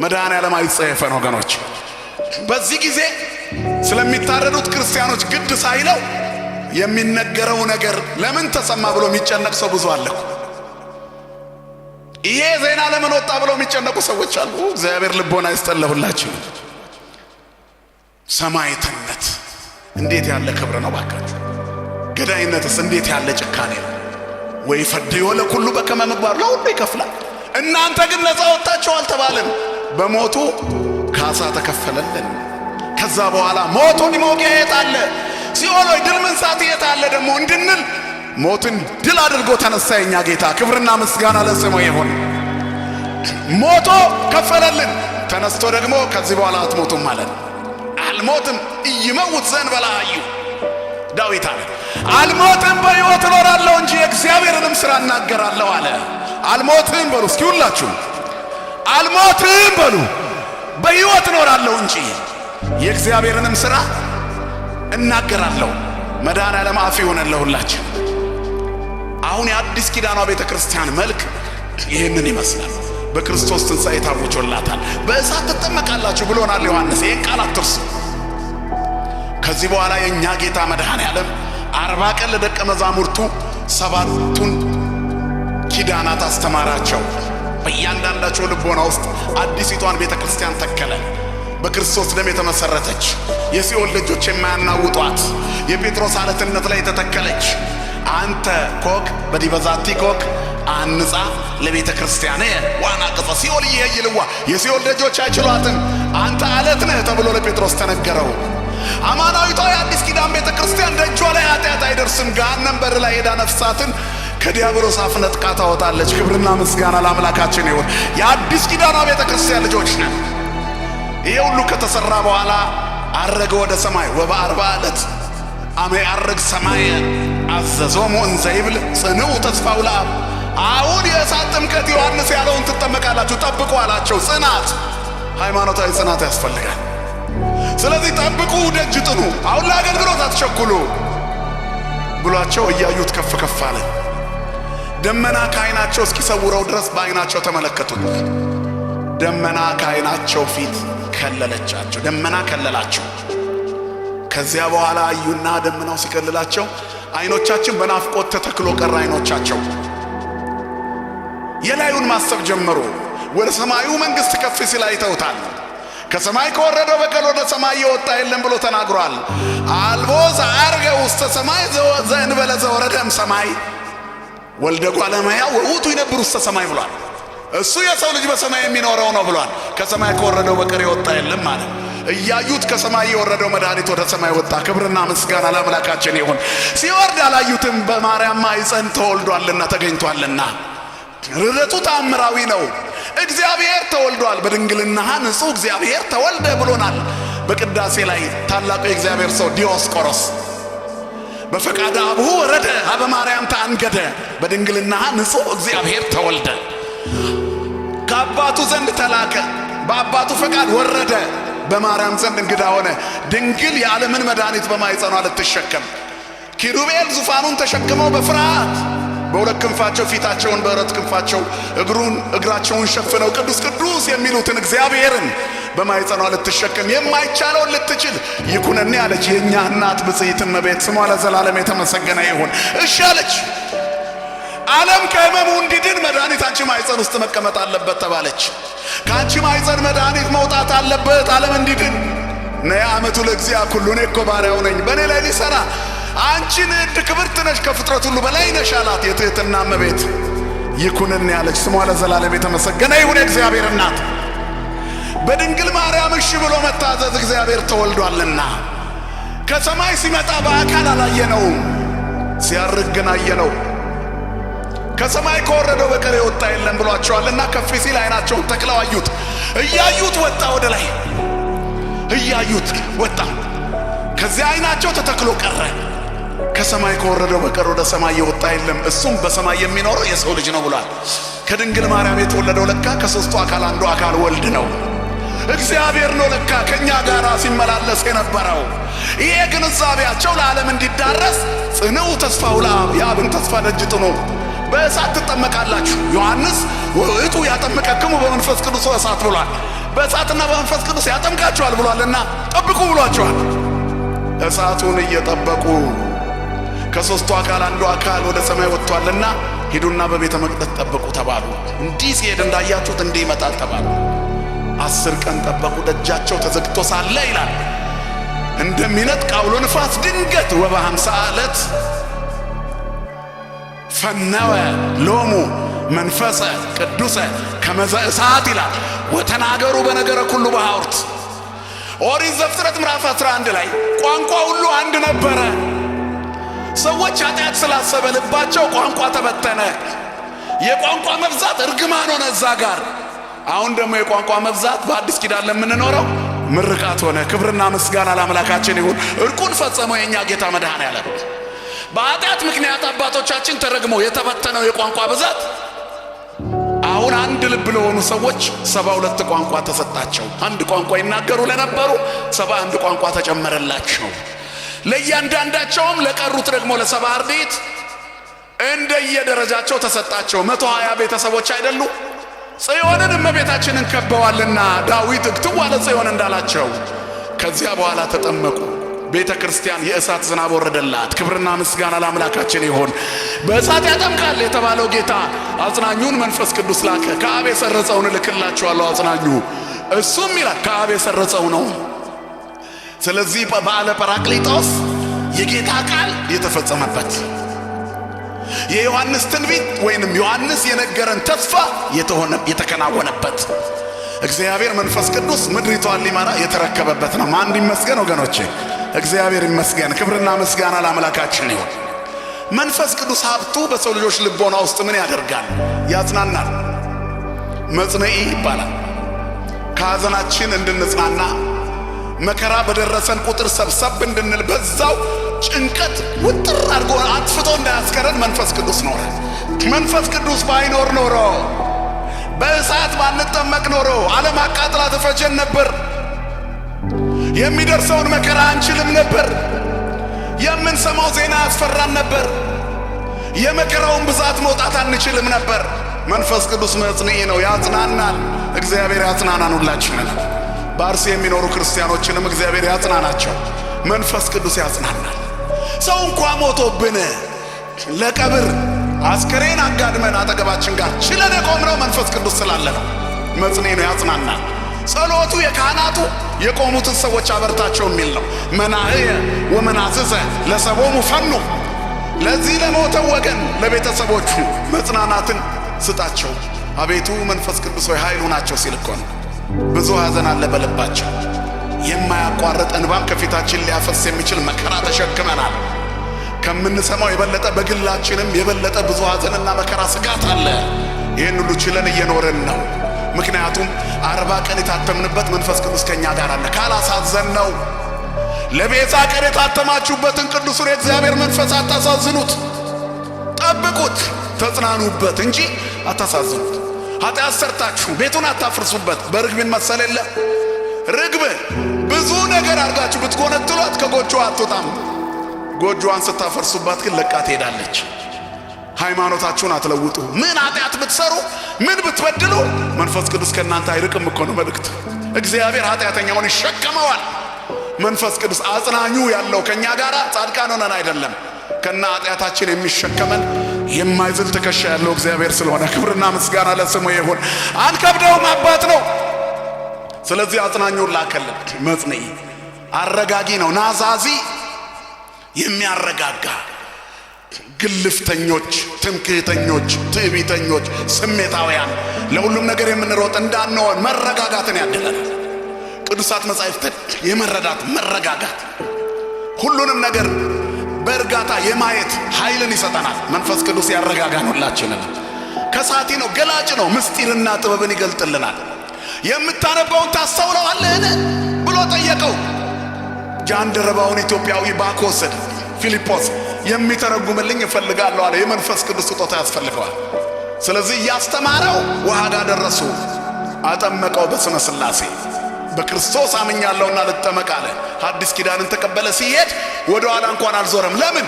መድኃኔዓለም አይጸየፈን ወገኖች። በዚህ ጊዜ ስለሚታረዱት ክርስቲያኖች ግድ ሳይለው የሚነገረው ነገር ለምን ተሰማ ብሎ የሚጨነቅ ሰው ብዙ አለ። ይሄ ዜና ለምን ወጣ ብሎ የሚጨነቁ ሰዎች አሉ። እግዚአብሔር ልቦና ይስጠን ለሁላችን። ሰማዕትነት እንዴት ያለ ክብር ነው ባካችሁ! ገዳይነትስ እንዴት ያለ ጭካኔ ነው! ወይ ፈድዮ ለኩሉ በከመ ምግባሩ፣ ለሁሉ ይከፍላል። እናንተ ግን ነፃ ወጥታችኋል ተባልን። በሞቱ ካሳ ተከፈለልን። ከዛ በኋላ ሞቱን መውጊያ የት አለ? ሲኦል ሆይ ድል መንሳት የት አለ ደግሞ እንድንል ሞትን ድል አድርጎ ተነሳ የኛ ጌታ። ክብርና ምስጋና ለስሙ ይሁን። ሞቶ ከፈለልን። ተነስቶ ደግሞ ከዚህ በኋላ አትሞቱም አለን። አልሞትም ኢይመውት ዘእንበለ ኀዩ ዳዊት አለ። አልሞትም በሕይወት እኖራለሁ እንጂ የእግዚአብሔርንም ሥራ እናገራለሁ አለ። አልሞትም በሉ እስኪ ሁላችሁ አልሞትም በሉ፣ በሕይወት እኖራለሁ እንጂ የእግዚአብሔርንም ሥራ እናገራለሁ። መድኃኔዓለም አፍ ይሁነን ለሁላችን። አሁን የአዲስ ኪዳኗ ቤተ ክርስቲያን መልክ ይህንን ይመስላል። በክርስቶስ ትንሣኤ ታውጆላታል። በእሳት ትጠመቃላችሁ ብሎናል ዮሐንስ። ይህን ቃል አትርሱ። ከዚህ በኋላ የእኛ ጌታ መድኃኔዓለም 40 ቀን ለደቀ መዛሙርቱ 7ቱን ኪዳናት አስተማራቸው። በእያንዳንዳቸው ልቦና ውስጥ አዲሲቷን ቤተ ክርስቲያን ተከለ። በክርስቶስ ደም የተመሰረተች፣ የሲኦል ደጆች የማያናውጧት፣ የጴጥሮስ አለትነት ላይ የተተከለች፣ አንተ ኮክ በዲበ ዛቲ ኮክ አንጻ ለቤተ ክርስቲያን ዋና ቅጸ ሲኦል ይሄይልዋ፣ የሲኦል ደጆች አይችሏትም፣ አንተ አለት ነህ ተብሎ ለጴጥሮስ ተነገረው። አማናዊቷ የአዲስ ኪዳን ቤተ ክርስቲያን ደጇ ላይ ኃጢአት አይደርስም። ገሃነም በር ላይ ሄዳ ነፍሳትን ከዲያብሎስ አፍ ነጥቃ ታወጣለች። ክብርና ምስጋና ለአምላካችን ይሁን። የአዲስ ኪዳኗ ቤተ ክርስቲያን ልጆች ነን። ይሄ ሁሉ ከተሰራ በኋላ አረገ ወደ ሰማይ። ወበአርባ ዕለት አመ ያርግ ሰማይ አዘዞሙ እንዘ ይብል ጽንዑ ተስፋው ለአብ። አሁን የእሳት ጥምቀት ዮሐንስ ያለውን ትጠመቃላችሁ፣ ጠብቁ አላቸው። ጽናት፣ ሃይማኖታዊ ጽናት ያስፈልጋል። ስለዚህ ጠብቁ፣ ደጅ ጥኑ፣ አሁን ለአገልግሎት አትቸኩሉ ብሏቸው እያዩት ከፍ ከፍ አለ። ደመና ከዓይናቸው እስኪሰውረው ድረስ በዓይናቸው ተመለከቱት። ደመና ከዓይናቸው ፊት ከለለቻቸው። ደመና ከለላቸው። ከዚያ በኋላ አዩና ደመናው ሲከልላቸው ዓይኖቻችን በናፍቆት ተተክሎ ቀረ። ዓይኖቻቸው የላዩን ማሰብ ጀመሩ። ወደ ሰማዩ መንግሥት ከፍ ሲል አይተውታል። ከሰማይ ከወረደው በቀር ወደ ሰማይ የወጣ የለም ብሎ ተናግሯል። አልቦ ዘዐርገ ውስተ ሰማይ ዘእንበለ ዘወረደ እምሰማይ ወልደ እጓለ እመሕያው ውእቱ ይነብር ውስተ ሰማይ ብሏል። እሱ የሰው ልጅ በሰማይ የሚኖረው ነው ብሏል። ከሰማይ ከወረደው በቀር የወጣ የለም ማለት። እያዩት ከሰማይ የወረደው መድኃኒት ወደ ሰማይ ወጣ። ክብርና ምስጋና ለአምላካችን ይሁን። ሲወርድ አላዩትም፣ በማርያም ማኅፀን ተወልዷልና ተገኝቷልና። ርደቱ ተአምራዊ ነው። እግዚአብሔር ተወልዷል። በድንግልና ንጹሕ እግዚአብሔር ተወልደ ብሎናል። በቅዳሴ ላይ ታላቁ የእግዚአብሔር ሰው ዲዮስቆሮስ በፈቃደ አብሁ ወረደ ሀበ ማርያም ተአንገደ፣ በድንግልና ንጹሕ እግዚአብሔር ተወልደ፣ ከአባቱ ዘንድ ተላከ፣ በአባቱ ፈቃድ ወረደ፣ በማርያም ዘንድ እንግዳ ሆነ። ድንግል የዓለምን መድኃኒት በማኅፀኗ ልትሸከም ኪሩቤል ዙፋኑን ተሸክመው በፍርሃት በሁለት ክንፋቸው ፊታቸውን በሁለት ክንፋቸው እግራቸውን ሸፍነው ቅዱስ ቅዱስ የሚሉትን እግዚአብሔርን በማኅፀኗ ልትሸከም የማይቻለውን ልትችል ይኩነኒ አለች። የእኛ እናት ብፅዕት እመቤት ስሟ ለዘላለም የተመሰገነ ይሁን። እሺ አለች። ዓለም ከሕመሙ እንዲድን መድኃኒት አንቺ ማኅፀን ውስጥ መቀመጥ አለበት ተባለች። ከአንቺ ማኅፀን መድኃኒት መውጣት አለበት ዓለም እንዲድን። ነያ አመቱ ለእግዚአ ኩሉ፣ እኔ እኮ ባሪያው ነኝ፣ በእኔ ላይ ሊሰራ አንቺ ንዕድ ክብርት ነሽ፣ ከፍጥረት ሁሉ በላይ ነሽ አላት። የትህትና እመቤት ይኩነኒ አለች። ስሟ ለዘላለም የተመሰገነ ይሁን። የእግዚአብሔር እናት በድንግል ማርያም እሺ ብሎ መታዘዝ እግዚአብሔር ተወልዷልና ከሰማይ ሲመጣ በአካል አላየነውም፣ ሲያርግ ግን አየነው። ከሰማይ ከወረደው በቀር የወጣ የለም ብሏቸዋልና ከፍ ሲል ዓይናቸውን ተክለው አዩት። እያዩት ወጣ ወደ ላይ፣ እያዩት ወጣ። ከዚያ ዓይናቸው ተተክሎ ቀረ። ከሰማይ ከወረደው በቀር ወደ ሰማይ የወጣ የለም፣ እሱም በሰማይ የሚኖረው የሰው ልጅ ነው ብሏል። ከድንግል ማርያም የተወለደው ለካ ከሦስቱ አካል አንዱ አካል ወልድ ነው። እግዚአብሔር ነው ለካ ከኛ ጋር ሲመላለስ የነበረው። ይሄ ግንዛቤያቸው ለዓለም እንዲዳረስ ጽንዑ ተስፋው ለአብ፣ የአብን ተስፋ ደጅ ጥኑ፣ በእሳት ትጠመቃላችሁ። ዮሐንስ ውእቱ ያጠምቀክሙ በመንፈስ ቅዱስ ወእሳት ብሏል። በእሳትና በመንፈስ ቅዱስ ያጠምቃችኋል ብሏልና ጠብቁ ብሏቸዋል። እሳቱን እየጠበቁ ከሦስቱ አካል አንዱ አካል ወደ ሰማይ ወጥቷልና ሂዱና በቤተ መቅደስ ጠብቁ ተባሉ። እንዲህ ሲሄድ እንዳያችሁት እንዲህ ይመጣል ተባሉ። 10 ቀን ጠበቁ። ደጃቸው ተዘግቶ ሳለ ይላል እንደሚነጥቅ አውሎ ንፋስ ድንገት ወበሃምሳ ዕለት ፈነወ ሎሙ መንፈሰ ቅዱሰ ከመዘ እሳት ይላል። ወተናገሩ በነገረ ኩሉ በሐውርት። ኦሪት ዘፍጥረት ምዕራፍ 11 ላይ ቋንቋ ሁሉ አንድ ነበረ። ሰዎች ኃጢአት ስላሰበ ልባቸው ቋንቋ ተበተነ። የቋንቋ መብዛት እርግማን ሆነ እዛ ጋር። አሁን ደግሞ የቋንቋ መብዛት በአዲስ ኪዳን ለምንኖረው ምርቃት ሆነ። ክብርና ምስጋና ለአምላካችን ይሁን። እርቁን ፈጸመው የእኛ ጌታ መድኃኔዓለም። በኃጢአት ምክንያት አባቶቻችን ተረግመው የተበተነው የቋንቋ ብዛት አሁን አንድ ልብ ለሆኑ ሰዎች 72 ቋንቋ ተሰጣቸው። አንድ ቋንቋ ይናገሩ ለነበሩ 71 ቋንቋ ተጨመረላቸው። ለእያንዳንዳቸውም ለቀሩት ደግሞ ለ70 አርድእት እንደየደረጃቸው ተሰጣቸው። 120 ቤተሰቦች አይደሉ? ጽዮንን እመቤታችንን ከበዋልና ዳዊት እግትዋ ለጽዮን እንዳላቸው። ከዚያ በኋላ ተጠመቁ። ቤተ ክርስቲያን የእሳት ዝናብ ወረደላት። ክብርና ምስጋና ለአምላካችን ይሁን። በእሳት ያጠምቃል የተባለው ጌታ አጽናኙን መንፈስ ቅዱስ ላከ። ከአብ የሰረጸውን እልክላችኋለሁ አጽናኙ፣ እሱም ይላል ከአብ የሰረጸው ነው። ስለዚህ በዓለ ጰራቅሊጦስ የጌታ ቃል የተፈጸመበት የዮሐንስ ትንቢት ወይንም ዮሐንስ የነገረን ተስፋ የተከናወነበት እግዚአብሔር መንፈስ ቅዱስ ምድሪቷን ሊመራ የተረከበበት ነው። ማን ይመስገን ወገኖቼ? እግዚአብሔር ይመስገን። ክብርና ምስጋና ለአምላካችን ይሁን። መንፈስ ቅዱስ ሀብቱ በሰው ልጆች ልቦና ውስጥ ምን ያደርጋል? ያጽናናል። መጽንዒ ይባላል። ከሐዘናችን እንድንጽናና፣ መከራ በደረሰን ቁጥር ሰብሰብ እንድንል፣ በዛው ጭንቀት ውጥር አድርጎ አጥፍቶ እንዳያስቀረን መንፈስ ቅዱስ ኖረ። መንፈስ ቅዱስ ባይኖር ኖሮ፣ በእሳት ባንጠመቅ ኖሮ ዓለም አቃጥላ ትፈጀን ነበር። የሚደርሰውን መከራ አንችልም ነበር። የምንሰማው ዜና ያስፈራን ነበር። የመከራውን ብዛት መውጣት አንችልም ነበር። መንፈስ ቅዱስ መጽንዒ ነው፣ ያጽናናል። እግዚአብሔር ያጽናናን ሁላችንን። በአርሲ የሚኖሩ ክርስቲያኖችንም እግዚአብሔር ያጽናናቸው። መንፈስ ቅዱስ ያጽናናል። ሰው እንኳ ሞቶብን ለቀብር አስከሬን አጋድመን አጠገባችን ጋር ችለን የቆምነው መንፈስ ቅዱስ ስላለ ነው። መጽንዒ ነው፣ ያጽናናል። ጸሎቱ የካህናቱ የቆሙትን ሰዎች አበርታቸው የሚል ነው። መናህየ ወመናስሰ ለሰቦሙ ፈኑ፣ ለዚህ ለሞተው ወገን ለቤተሰቦቹ መጽናናትን ስጣቸው። አቤቱ መንፈስ ቅዱስ ሆይ ኃይሉ ናቸው ሲል እኮ ነው። ብዙ ሐዘን አለ በልባቸው። የማያቋርጥ እንባም ከፊታችን ሊያፈስ የሚችል መከራ ተሸክመናል። ከምንሰማው የበለጠ በግላችንም የበለጠ ብዙ ሐዘንና መከራ ስጋት አለ። ይህን ሁሉ ችለን እየኖርን ነው። ምክንያቱም 40 ቀን የታተምንበት መንፈስ ቅዱስ ከኛ ጋር አለ። ካላሳዘን ነው። ለቤዛ ቀን የታተማችሁበትን ቅዱሱን የእግዚአብሔር መንፈስ አታሳዝኑት። ጠብቁት፣ ተጽናኑበት እንጂ አታሳዝኑት። ኃጢአት ሰርታችሁ ቤቱን አታፍርሱበት። በርግብን መሰል የለ ርግብ ብዙ ነገር አድርጋችሁ ብትጎነትሏት ከጎጆ አትወጣም። ጎጆዋን ስታፈርሱባት ግን ለቃ ትሄዳለች። ሃይማኖታችሁን አትለውጡ። ምን ኃጢአት ብትሰሩ፣ ምን ብትበድሉ መንፈስ ቅዱስ ከእናንተ አይርቅም እኮ ነው መልእክቱ። እግዚአብሔር ኃጢአተኛውን ይሸከመዋል። መንፈስ ቅዱስ አጽናኙ ያለው ከእኛ ጋር ጻድቃን ሆነን አይደለም፣ ከና ኃጢአታችን የሚሸከመን የማይዝል ትከሻ ያለው እግዚአብሔር ስለሆነ ክብርና ምስጋና ለስሙ ይሁን። አንከብደውም፣ አባት ነው። ስለዚህ አጽናኙን ላከልን። መጽንዒ አረጋጊ ነው። ናዛዚ የሚያረጋጋ ግልፍተኞች፣ ትምክህተኞች፣ ትዕቢተኞች፣ ስሜታውያን ለሁሉም ነገር የምንሮጥ እንዳንሆን መረጋጋትን ያድለናል። ቅዱሳት መጻሕፍትን የመረዳት መረጋጋት፣ ሁሉንም ነገር በእርጋታ የማየት ኃይልን ይሰጠናል። መንፈስ ቅዱስ ያረጋጋን ሁላችንን። ከሳቲ ነው፣ ገላጭ ነው፣ ምስጢርና ጥበብን ይገልጥልናል። የምታነበውን ታስተውለዋለህን ብሎ ጠየቀው። ጃንደረባውን ኢትዮጵያዊ ባኮስን ፊልጶስ የሚተረጉምልኝ እፈልጋለሁ አለ። የመንፈስ ቅዱስ ስጦታ ያስፈልገዋል። ስለዚህ እያስተማረው ውሃ ጋር ደረሱ። አጠመቀው በስመ ሥላሴ። በክርስቶስ አምኛለሁና ልጠመቅ አለ። አዲስ ኪዳንን ተቀበለ። ሲሄድ ወደ ኋላ እንኳን አልዞረም። ለምን?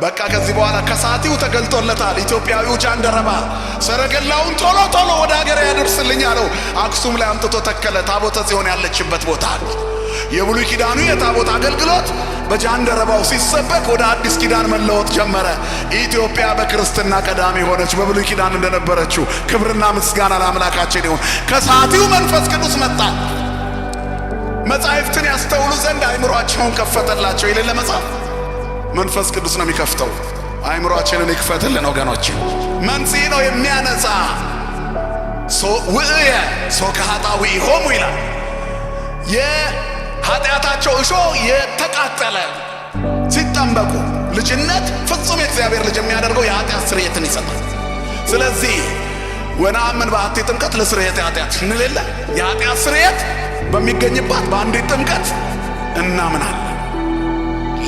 በቃ ከዚህ በኋላ ከሳቲው ተገልጦለታል። ኢትዮጵያዊው ጃንደረባ ሰረገላውን ቶሎ ቶሎ ወደ ሀገር ያደርስልኝ አለው። አክሱም ላይ አምጥቶ ተከለ። ታቦተ ጽዮን ያለችበት ቦታ የብሉይ ኪዳኑ የታቦት አገልግሎት በጃንደረባው ሲሰበክ ወደ አዲስ ኪዳን መለወጥ ጀመረ። ኢትዮጵያ በክርስትና ቀዳሚ ሆነች፣ በብሉይ ኪዳን እንደነበረችው። ክብርና ምስጋና ለአምላካችን ይሁን። ከሳቲው መንፈስ ቅዱስ መጣ። መጻሕፍትን ያስተውሉ ዘንድ አእምሯቸውን ከፈተላቸው። የሌለ መጽሐፍ መንፈስ ቅዱስ ነው የሚከፍተው። አእምሯችንን ይክፈትልን ወገኖች። መንጽሔ ነው የሚያነጻ። ውእየ ሶከ ኃጣውኢሆሙ ይላል። የኃጢአታቸው እሾ የተቃጠለ ሲጠመቁ ልጅነት ፍጹም የእግዚአብሔር ልጅ የሚያደርገው የኃጢአት ስርየትን ይሰጣል። ስለዚህ ወነአምን በአሐቲ ጥምቀት ለስርየተ ኃጢአት እንል የለ የኃጢአት ስርየት በሚገኝባት በአንዲት ጥምቀት እናምናለን።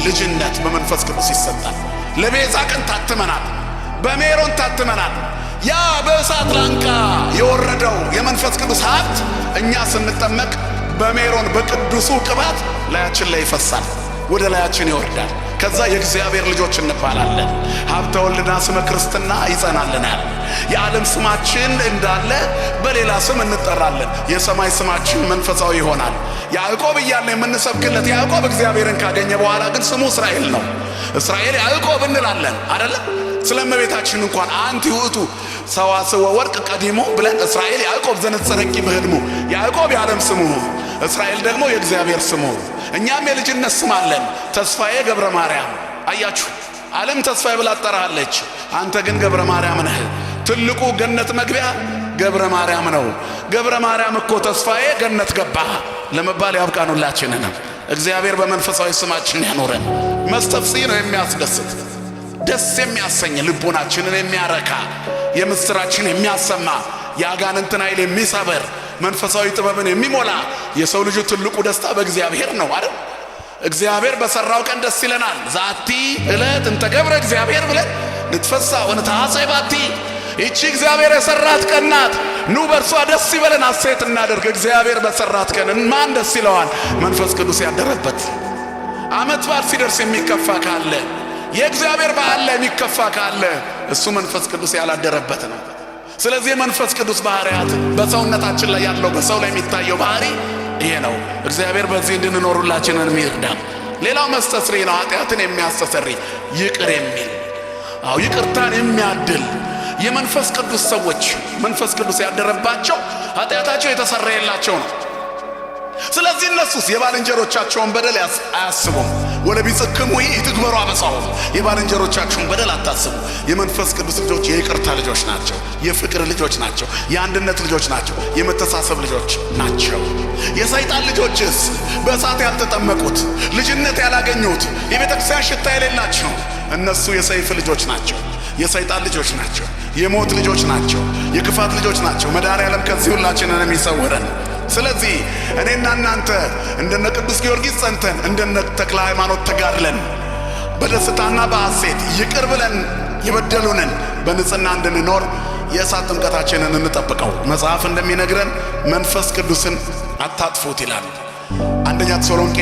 ልጅነት በመንፈስ ቅዱስ ይሰጣል። ለቤዛ ቀን ታትመናል። በሜሮን ታትመናል። ያ በእሳት ላንቃ የወረደው የመንፈስ ቅዱስ ሀብት እኛ ስንጠመቅ በሜሮን በቅዱሱ ቅባት ላያችን ላይ ይፈሳል፣ ወደ ላያችን ይወርዳል። ከዛ የእግዚአብሔር ልጆች እንባላለን። ሀብተ ወልድና ስመ ክርስትና ይጸናልናል። የዓለም ስማችን እንዳለ በሌላ ስም እንጠራለን። የሰማይ ስማችን መንፈሳዊ ይሆናል። ያዕቆብ እያለ የምንሰብክለት ያዕቆብ እግዚአብሔርን ካገኘ በኋላ ግን ስሙ እስራኤል ነው። እስራኤል ያዕቆብ እንላለን አደለም? ስለ እመቤታችን እንኳን አንቲ ውእቱ ሰዋስወ ወርቅ ቀዲሞ ብለን እስራኤል ያዕቆብ ዘነጸረቂ በህልሙ፣ ያዕቆብ የዓለም ስሙ፣ እስራኤል ደግሞ የእግዚአብሔር ስሙ። እኛም የልጅነት ስም አለን፣ ተስፋዬ ገብረ ማርያም። አያችሁ፣ ዓለም ተስፋዬ ብላ ትጠራሃለች፣ አንተ ግን ገብረ ማርያም ነህ። ትልቁ ገነት መግቢያ ገብረ ማርያም ነው። ገብረ ማርያም እኮ ተስፋዬ ገነት ገባ ለመባል ያብቃን ሁላችንንም። እግዚአብሔር በመንፈሳዊ ስማችን ያኖረን። መስተፍስሒ ነው የሚያስደስት፣ ደስ የሚያሰኝ፣ ልቦናችንን የሚያረካ፣ የምስራችን የሚያሰማ፣ የአጋንንትን ኃይል የሚሰብር፣ መንፈሳዊ ጥበብን የሚሞላ። የሰው ልጁ ትልቁ ደስታ በእግዚአብሔር ነው አይደል? እግዚአብሔር በሰራው ቀን ደስ ይለናል። ዛቲ ዕለት እንተ ገብረ እግዚአብሔር ብለን ንትፈሳ ወንትሐሠይ ባቲ። ይቺ እግዚአብሔር የሰራት ቀን ናት። ኑ በእርሷ ደስ ይበለን፣ ሐሴት እናደርግ። እግዚአብሔር በሰራት ቀን ማን ደስ ይለዋል? መንፈስ ቅዱስ ያደረበት። ዓመት በዓል ሲደርስ የሚከፋ ካለ፣ የእግዚአብሔር በዓል ላይ የሚከፋ ካለ እሱ መንፈስ ቅዱስ ያላደረበት ነው። ስለዚህ የመንፈስ ቅዱስ ባህሪያት በሰውነታችን ላይ ያለው፣ በሰው ላይ የሚታየው ባህሪ ይሄ ነው። እግዚአብሔር በዚህ እንድንኖር ሁላችንን ይርዳን። ሌላው መስተስሪ ነው። ኃጢአትን የሚያስተሰርይ፣ ይቅር የሚል፣ አዎ ይቅርታን የሚያድል። የመንፈስ ቅዱስ ሰዎች፣ መንፈስ ቅዱስ ያደረባቸው ኃጢአታቸው የተሰረየላቸው ነው። ስለዚህ እነሱስ የባልንጀሮቻቸውን በደል አያስቡም። ወለቢጽክሙ ኢትግበሩ አበሳሆሙ፣ የባልንጀሮቻችሁን በደል አታስቡ። የመንፈስ ቅዱስ ልጆች የይቅርታ ልጆች ናቸው። የፍቅር ልጆች ናቸው። የአንድነት ልጆች ናቸው። የመተሳሰብ ልጆች ናቸው። የሰይጣን ልጆችስ በእሳት ያልተጠመቁት፣ ልጅነት ያላገኙት፣ የቤተ ክርስቲያን ሽታ የሌላቸው እነሱ የሰይፍ ልጆች ናቸው። የሰይጣን ልጆች ናቸው። የሞት ልጆች ናቸው። የክፋት ልጆች ናቸው። መድኃኔዓለም ከዚህ ሁላችንን ይሰውረን። ስለዚህ እኔና እናንተ እንደነ ቅዱስ ጊዮርጊስ ጸንተን፣ እንደነ ተክለ ሃይማኖት ተጋድለን፣ በደስታና በሐሴት ይቅር ብለን የበደሉንን በንጽህና እንድንኖር የእሳት ጥምቀታችንን እንጠብቀው። መጽሐፍ እንደሚነግረን መንፈስ ቅዱስን አታጥፉት ይላል። አንደኛ ተሰሎንቄ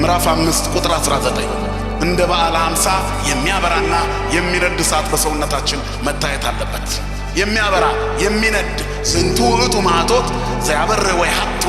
ምዕራፍ 5 ቁጥር 19። እንደ በዓለ 50 የሚያበራና የሚነድ እሳት በሰውነታችን መታየት አለበት። የሚያበራ የሚነድ ዝንቱ ውእቱ ማኅቶት ዘያበርህ ወይሐቱ፣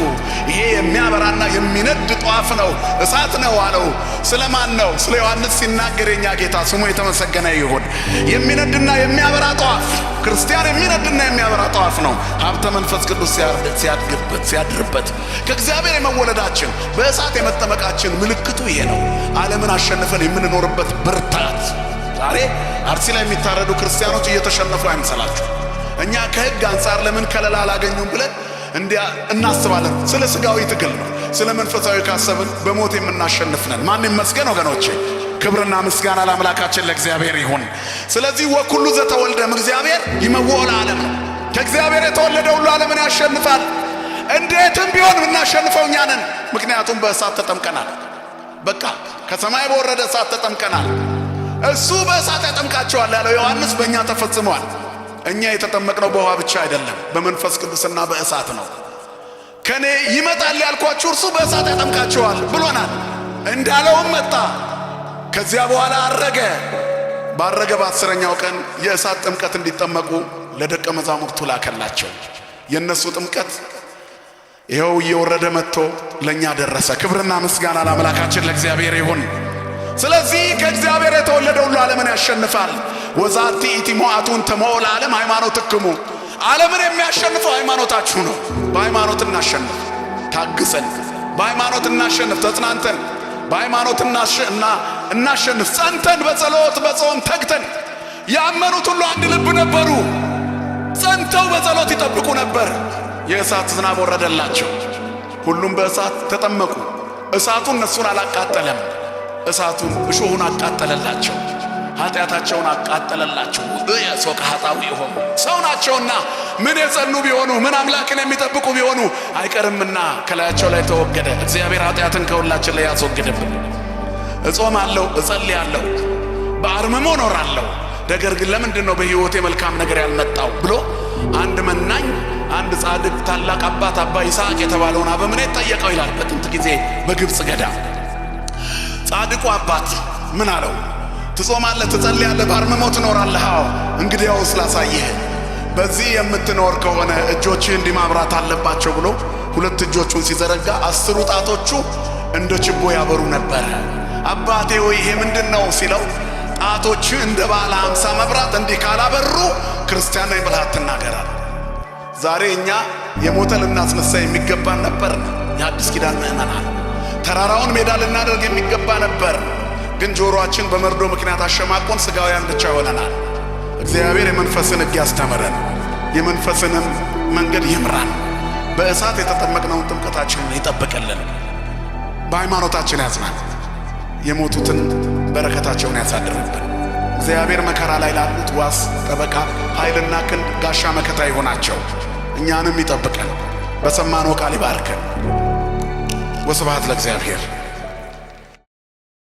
ይሄ የሚያበራና የሚነድ ጧፍ ነው፣ እሳት ነው አለው። ስለማን ነው? ስለ ዮሐንስ ሲናገር የኛ ጌታ ስሙ የተመሰገነ ይሁን። የሚነድና የሚያበራ ጧፍ፣ ክርስቲያን የሚነድና የሚያበራ ጧፍ ነው። ሀብተ መንፈስ ቅዱስ ሲያድግበት ሲያድርበት ከእግዚአብሔር የመወለዳችን በእሳት የመጠመቃችን ምልክቱ ይሄ ነው። ዓለምን አሸንፈን የምንኖርበት ብርታት። ዛሬ አርሲ ላይ የሚታረዱ ክርስቲያኖች እየተሸነፉ አይምሰላችሁ። እኛ ከሕግ አንጻር ለምን ከለላ አላገኙም ብለን እንዲያ እናስባለን። ስለ ስጋዊ ትግል ነው። ስለ መንፈሳዊ ካሰብን በሞት የምናሸንፍ ነን። ማን ይመስገን ወገኖቼ? ክብርና ምስጋና ለአምላካችን ለእግዚአብሔር ይሁን። ስለዚህ ወኩሉ ዘተወልደ እምእግዚአብሔር ይመውኦ ለዓለም ነው። ከእግዚአብሔር የተወለደ ሁሉ ዓለምን ያሸንፋል። እንዴትም ቢሆን የምናሸንፈው እኛ ነን። ምክንያቱም በእሳት ተጠምቀናል። በቃ ከሰማይ በወረደ እሳት ተጠምቀናል። እሱ በእሳት ያጠምቃቸዋል ያለው ዮሐንስ በእኛ ተፈጽሟል። እኛ የተጠመቅነው በውሃ ብቻ አይደለም፣ በመንፈስ ቅዱስና በእሳት ነው። ከኔ ይመጣል ያልኳችሁ እርሱ በእሳት ያጠምቃቸዋል ብሎናል። እንዳለውም መጣ። ከዚያ በኋላ አረገ። ባረገ በ10ኛው ቀን የእሳት ጥምቀት እንዲጠመቁ ለደቀ መዛሙርቱ ላከላቸው። የእነሱ ጥምቀት ይኸው እየወረደ መጥቶ ለእኛ ደረሰ። ክብርና ምስጋና ለአምላካችን ለእግዚአብሔር ይሁን። ስለዚህ ከእግዚአብሔር የተወለደ ሁሉ ዓለምን ያሸንፋል። ወዛቲ ይእቲ ሞአቱ እንተ ሞኦ ለዓለም ሃይማኖትክሙ፣ ዓለምን የሚያሸንፈው ሃይማኖታችሁ ነው። በሃይማኖት እናሸንፍ ታግሰን፣ በሃይማኖት እናሸንፍ ተጽናንተን፣ በሃይማኖት እናሸንፍ ጸንተን፣ በጸሎት በጾም ተግተን። ያመኑት ሁሉ አንድ ልብ ነበሩ። ጸንተው በጸሎት ይጠብቁ ነበር። የእሳት ዝናብ ወረደላቸው። ሁሉም በእሳት ተጠመቁ። እሳቱ እነሱን አላቃጠለም። እሳቱን እሾሁን አቃጠለላቸው። ኃጢአታቸውን አቃጠለላቸው። ሰው ከኃጣዊ የሆኑ ሰው ናቸውና ምን የጸኑ ቢሆኑ ምን አምላክን የሚጠብቁ ቢሆኑ አይቀርምና ከላያቸው ላይ ተወገደ። እግዚአብሔር ኃጢአትን ከሁላችን ላይ ያስወግድብን። እጾማለሁ፣ እጸልያለሁ፣ በአርምሞ እኖራለሁ። ነገር ግን ለምንድን ነው በሕይወቴ መልካም ነገር ያልመጣው ብሎ አንድ መናኝ አንድ ጻድቅ ታላቅ አባት አባ ይስሐቅ የተባለውን አበምኔት ጠየቀው ይላል። በጥንት ጊዜ በግብፅ ገዳም ጻድቁ አባት ምን አለው? ትጾማለህ፣ ትጸልያለህ፣ በአርምሞ ትኖራለህ። አዎ፣ እንግዲያውስ ላሳይህ፣ በዚህ የምትኖር ከሆነ እጆችህ እንዲህ ማብራት አለባቸው ብሎ ሁለት እጆቹን ሲዘረጋ 10ሩ ጣቶቹ እንደ ችቦ ያበሩ ነበር። አባቴ ወይ ይሄ ምንድን ነው ሲለው፣ ጣቶችህ እንደ ባለ 50 መብራት እንዲህ ካላበሩ ክርስቲያን ነኝ ብለህ አትናገር አለ። ዛሬ እኛ የሞተ ልናስነሳ የሚገባን ነበር። የአዲስ ኪዳን ምዕመናን ተራራውን ሜዳ ልናደርግ የሚገባ ነበር። ግን ጆሮአችን በመርዶ ምክንያት አሸማቆን ስጋውያን ብቻ ሆነናል። እግዚአብሔር የመንፈስን ሕግ ያስተምረን፣ የመንፈስንም መንገድ ይምራን። በእሳት የተጠመቅነውን ጥምቀታችንን ይጠብቅልን። በሃይማኖታችን ያጽናን። የሞቱትን በረከታቸውን ያሳድርብን። እግዚአብሔር መከራ ላይ ላሉት ዋስ፣ ጠበቃ፣ ኃይልና ክንድ፣ ጋሻ መከታ ይሆናቸው። እኛንም ይጠብቀን። በሰማነው ቃል ይባርከን። ወስብሐት ለእግዚአብሔር።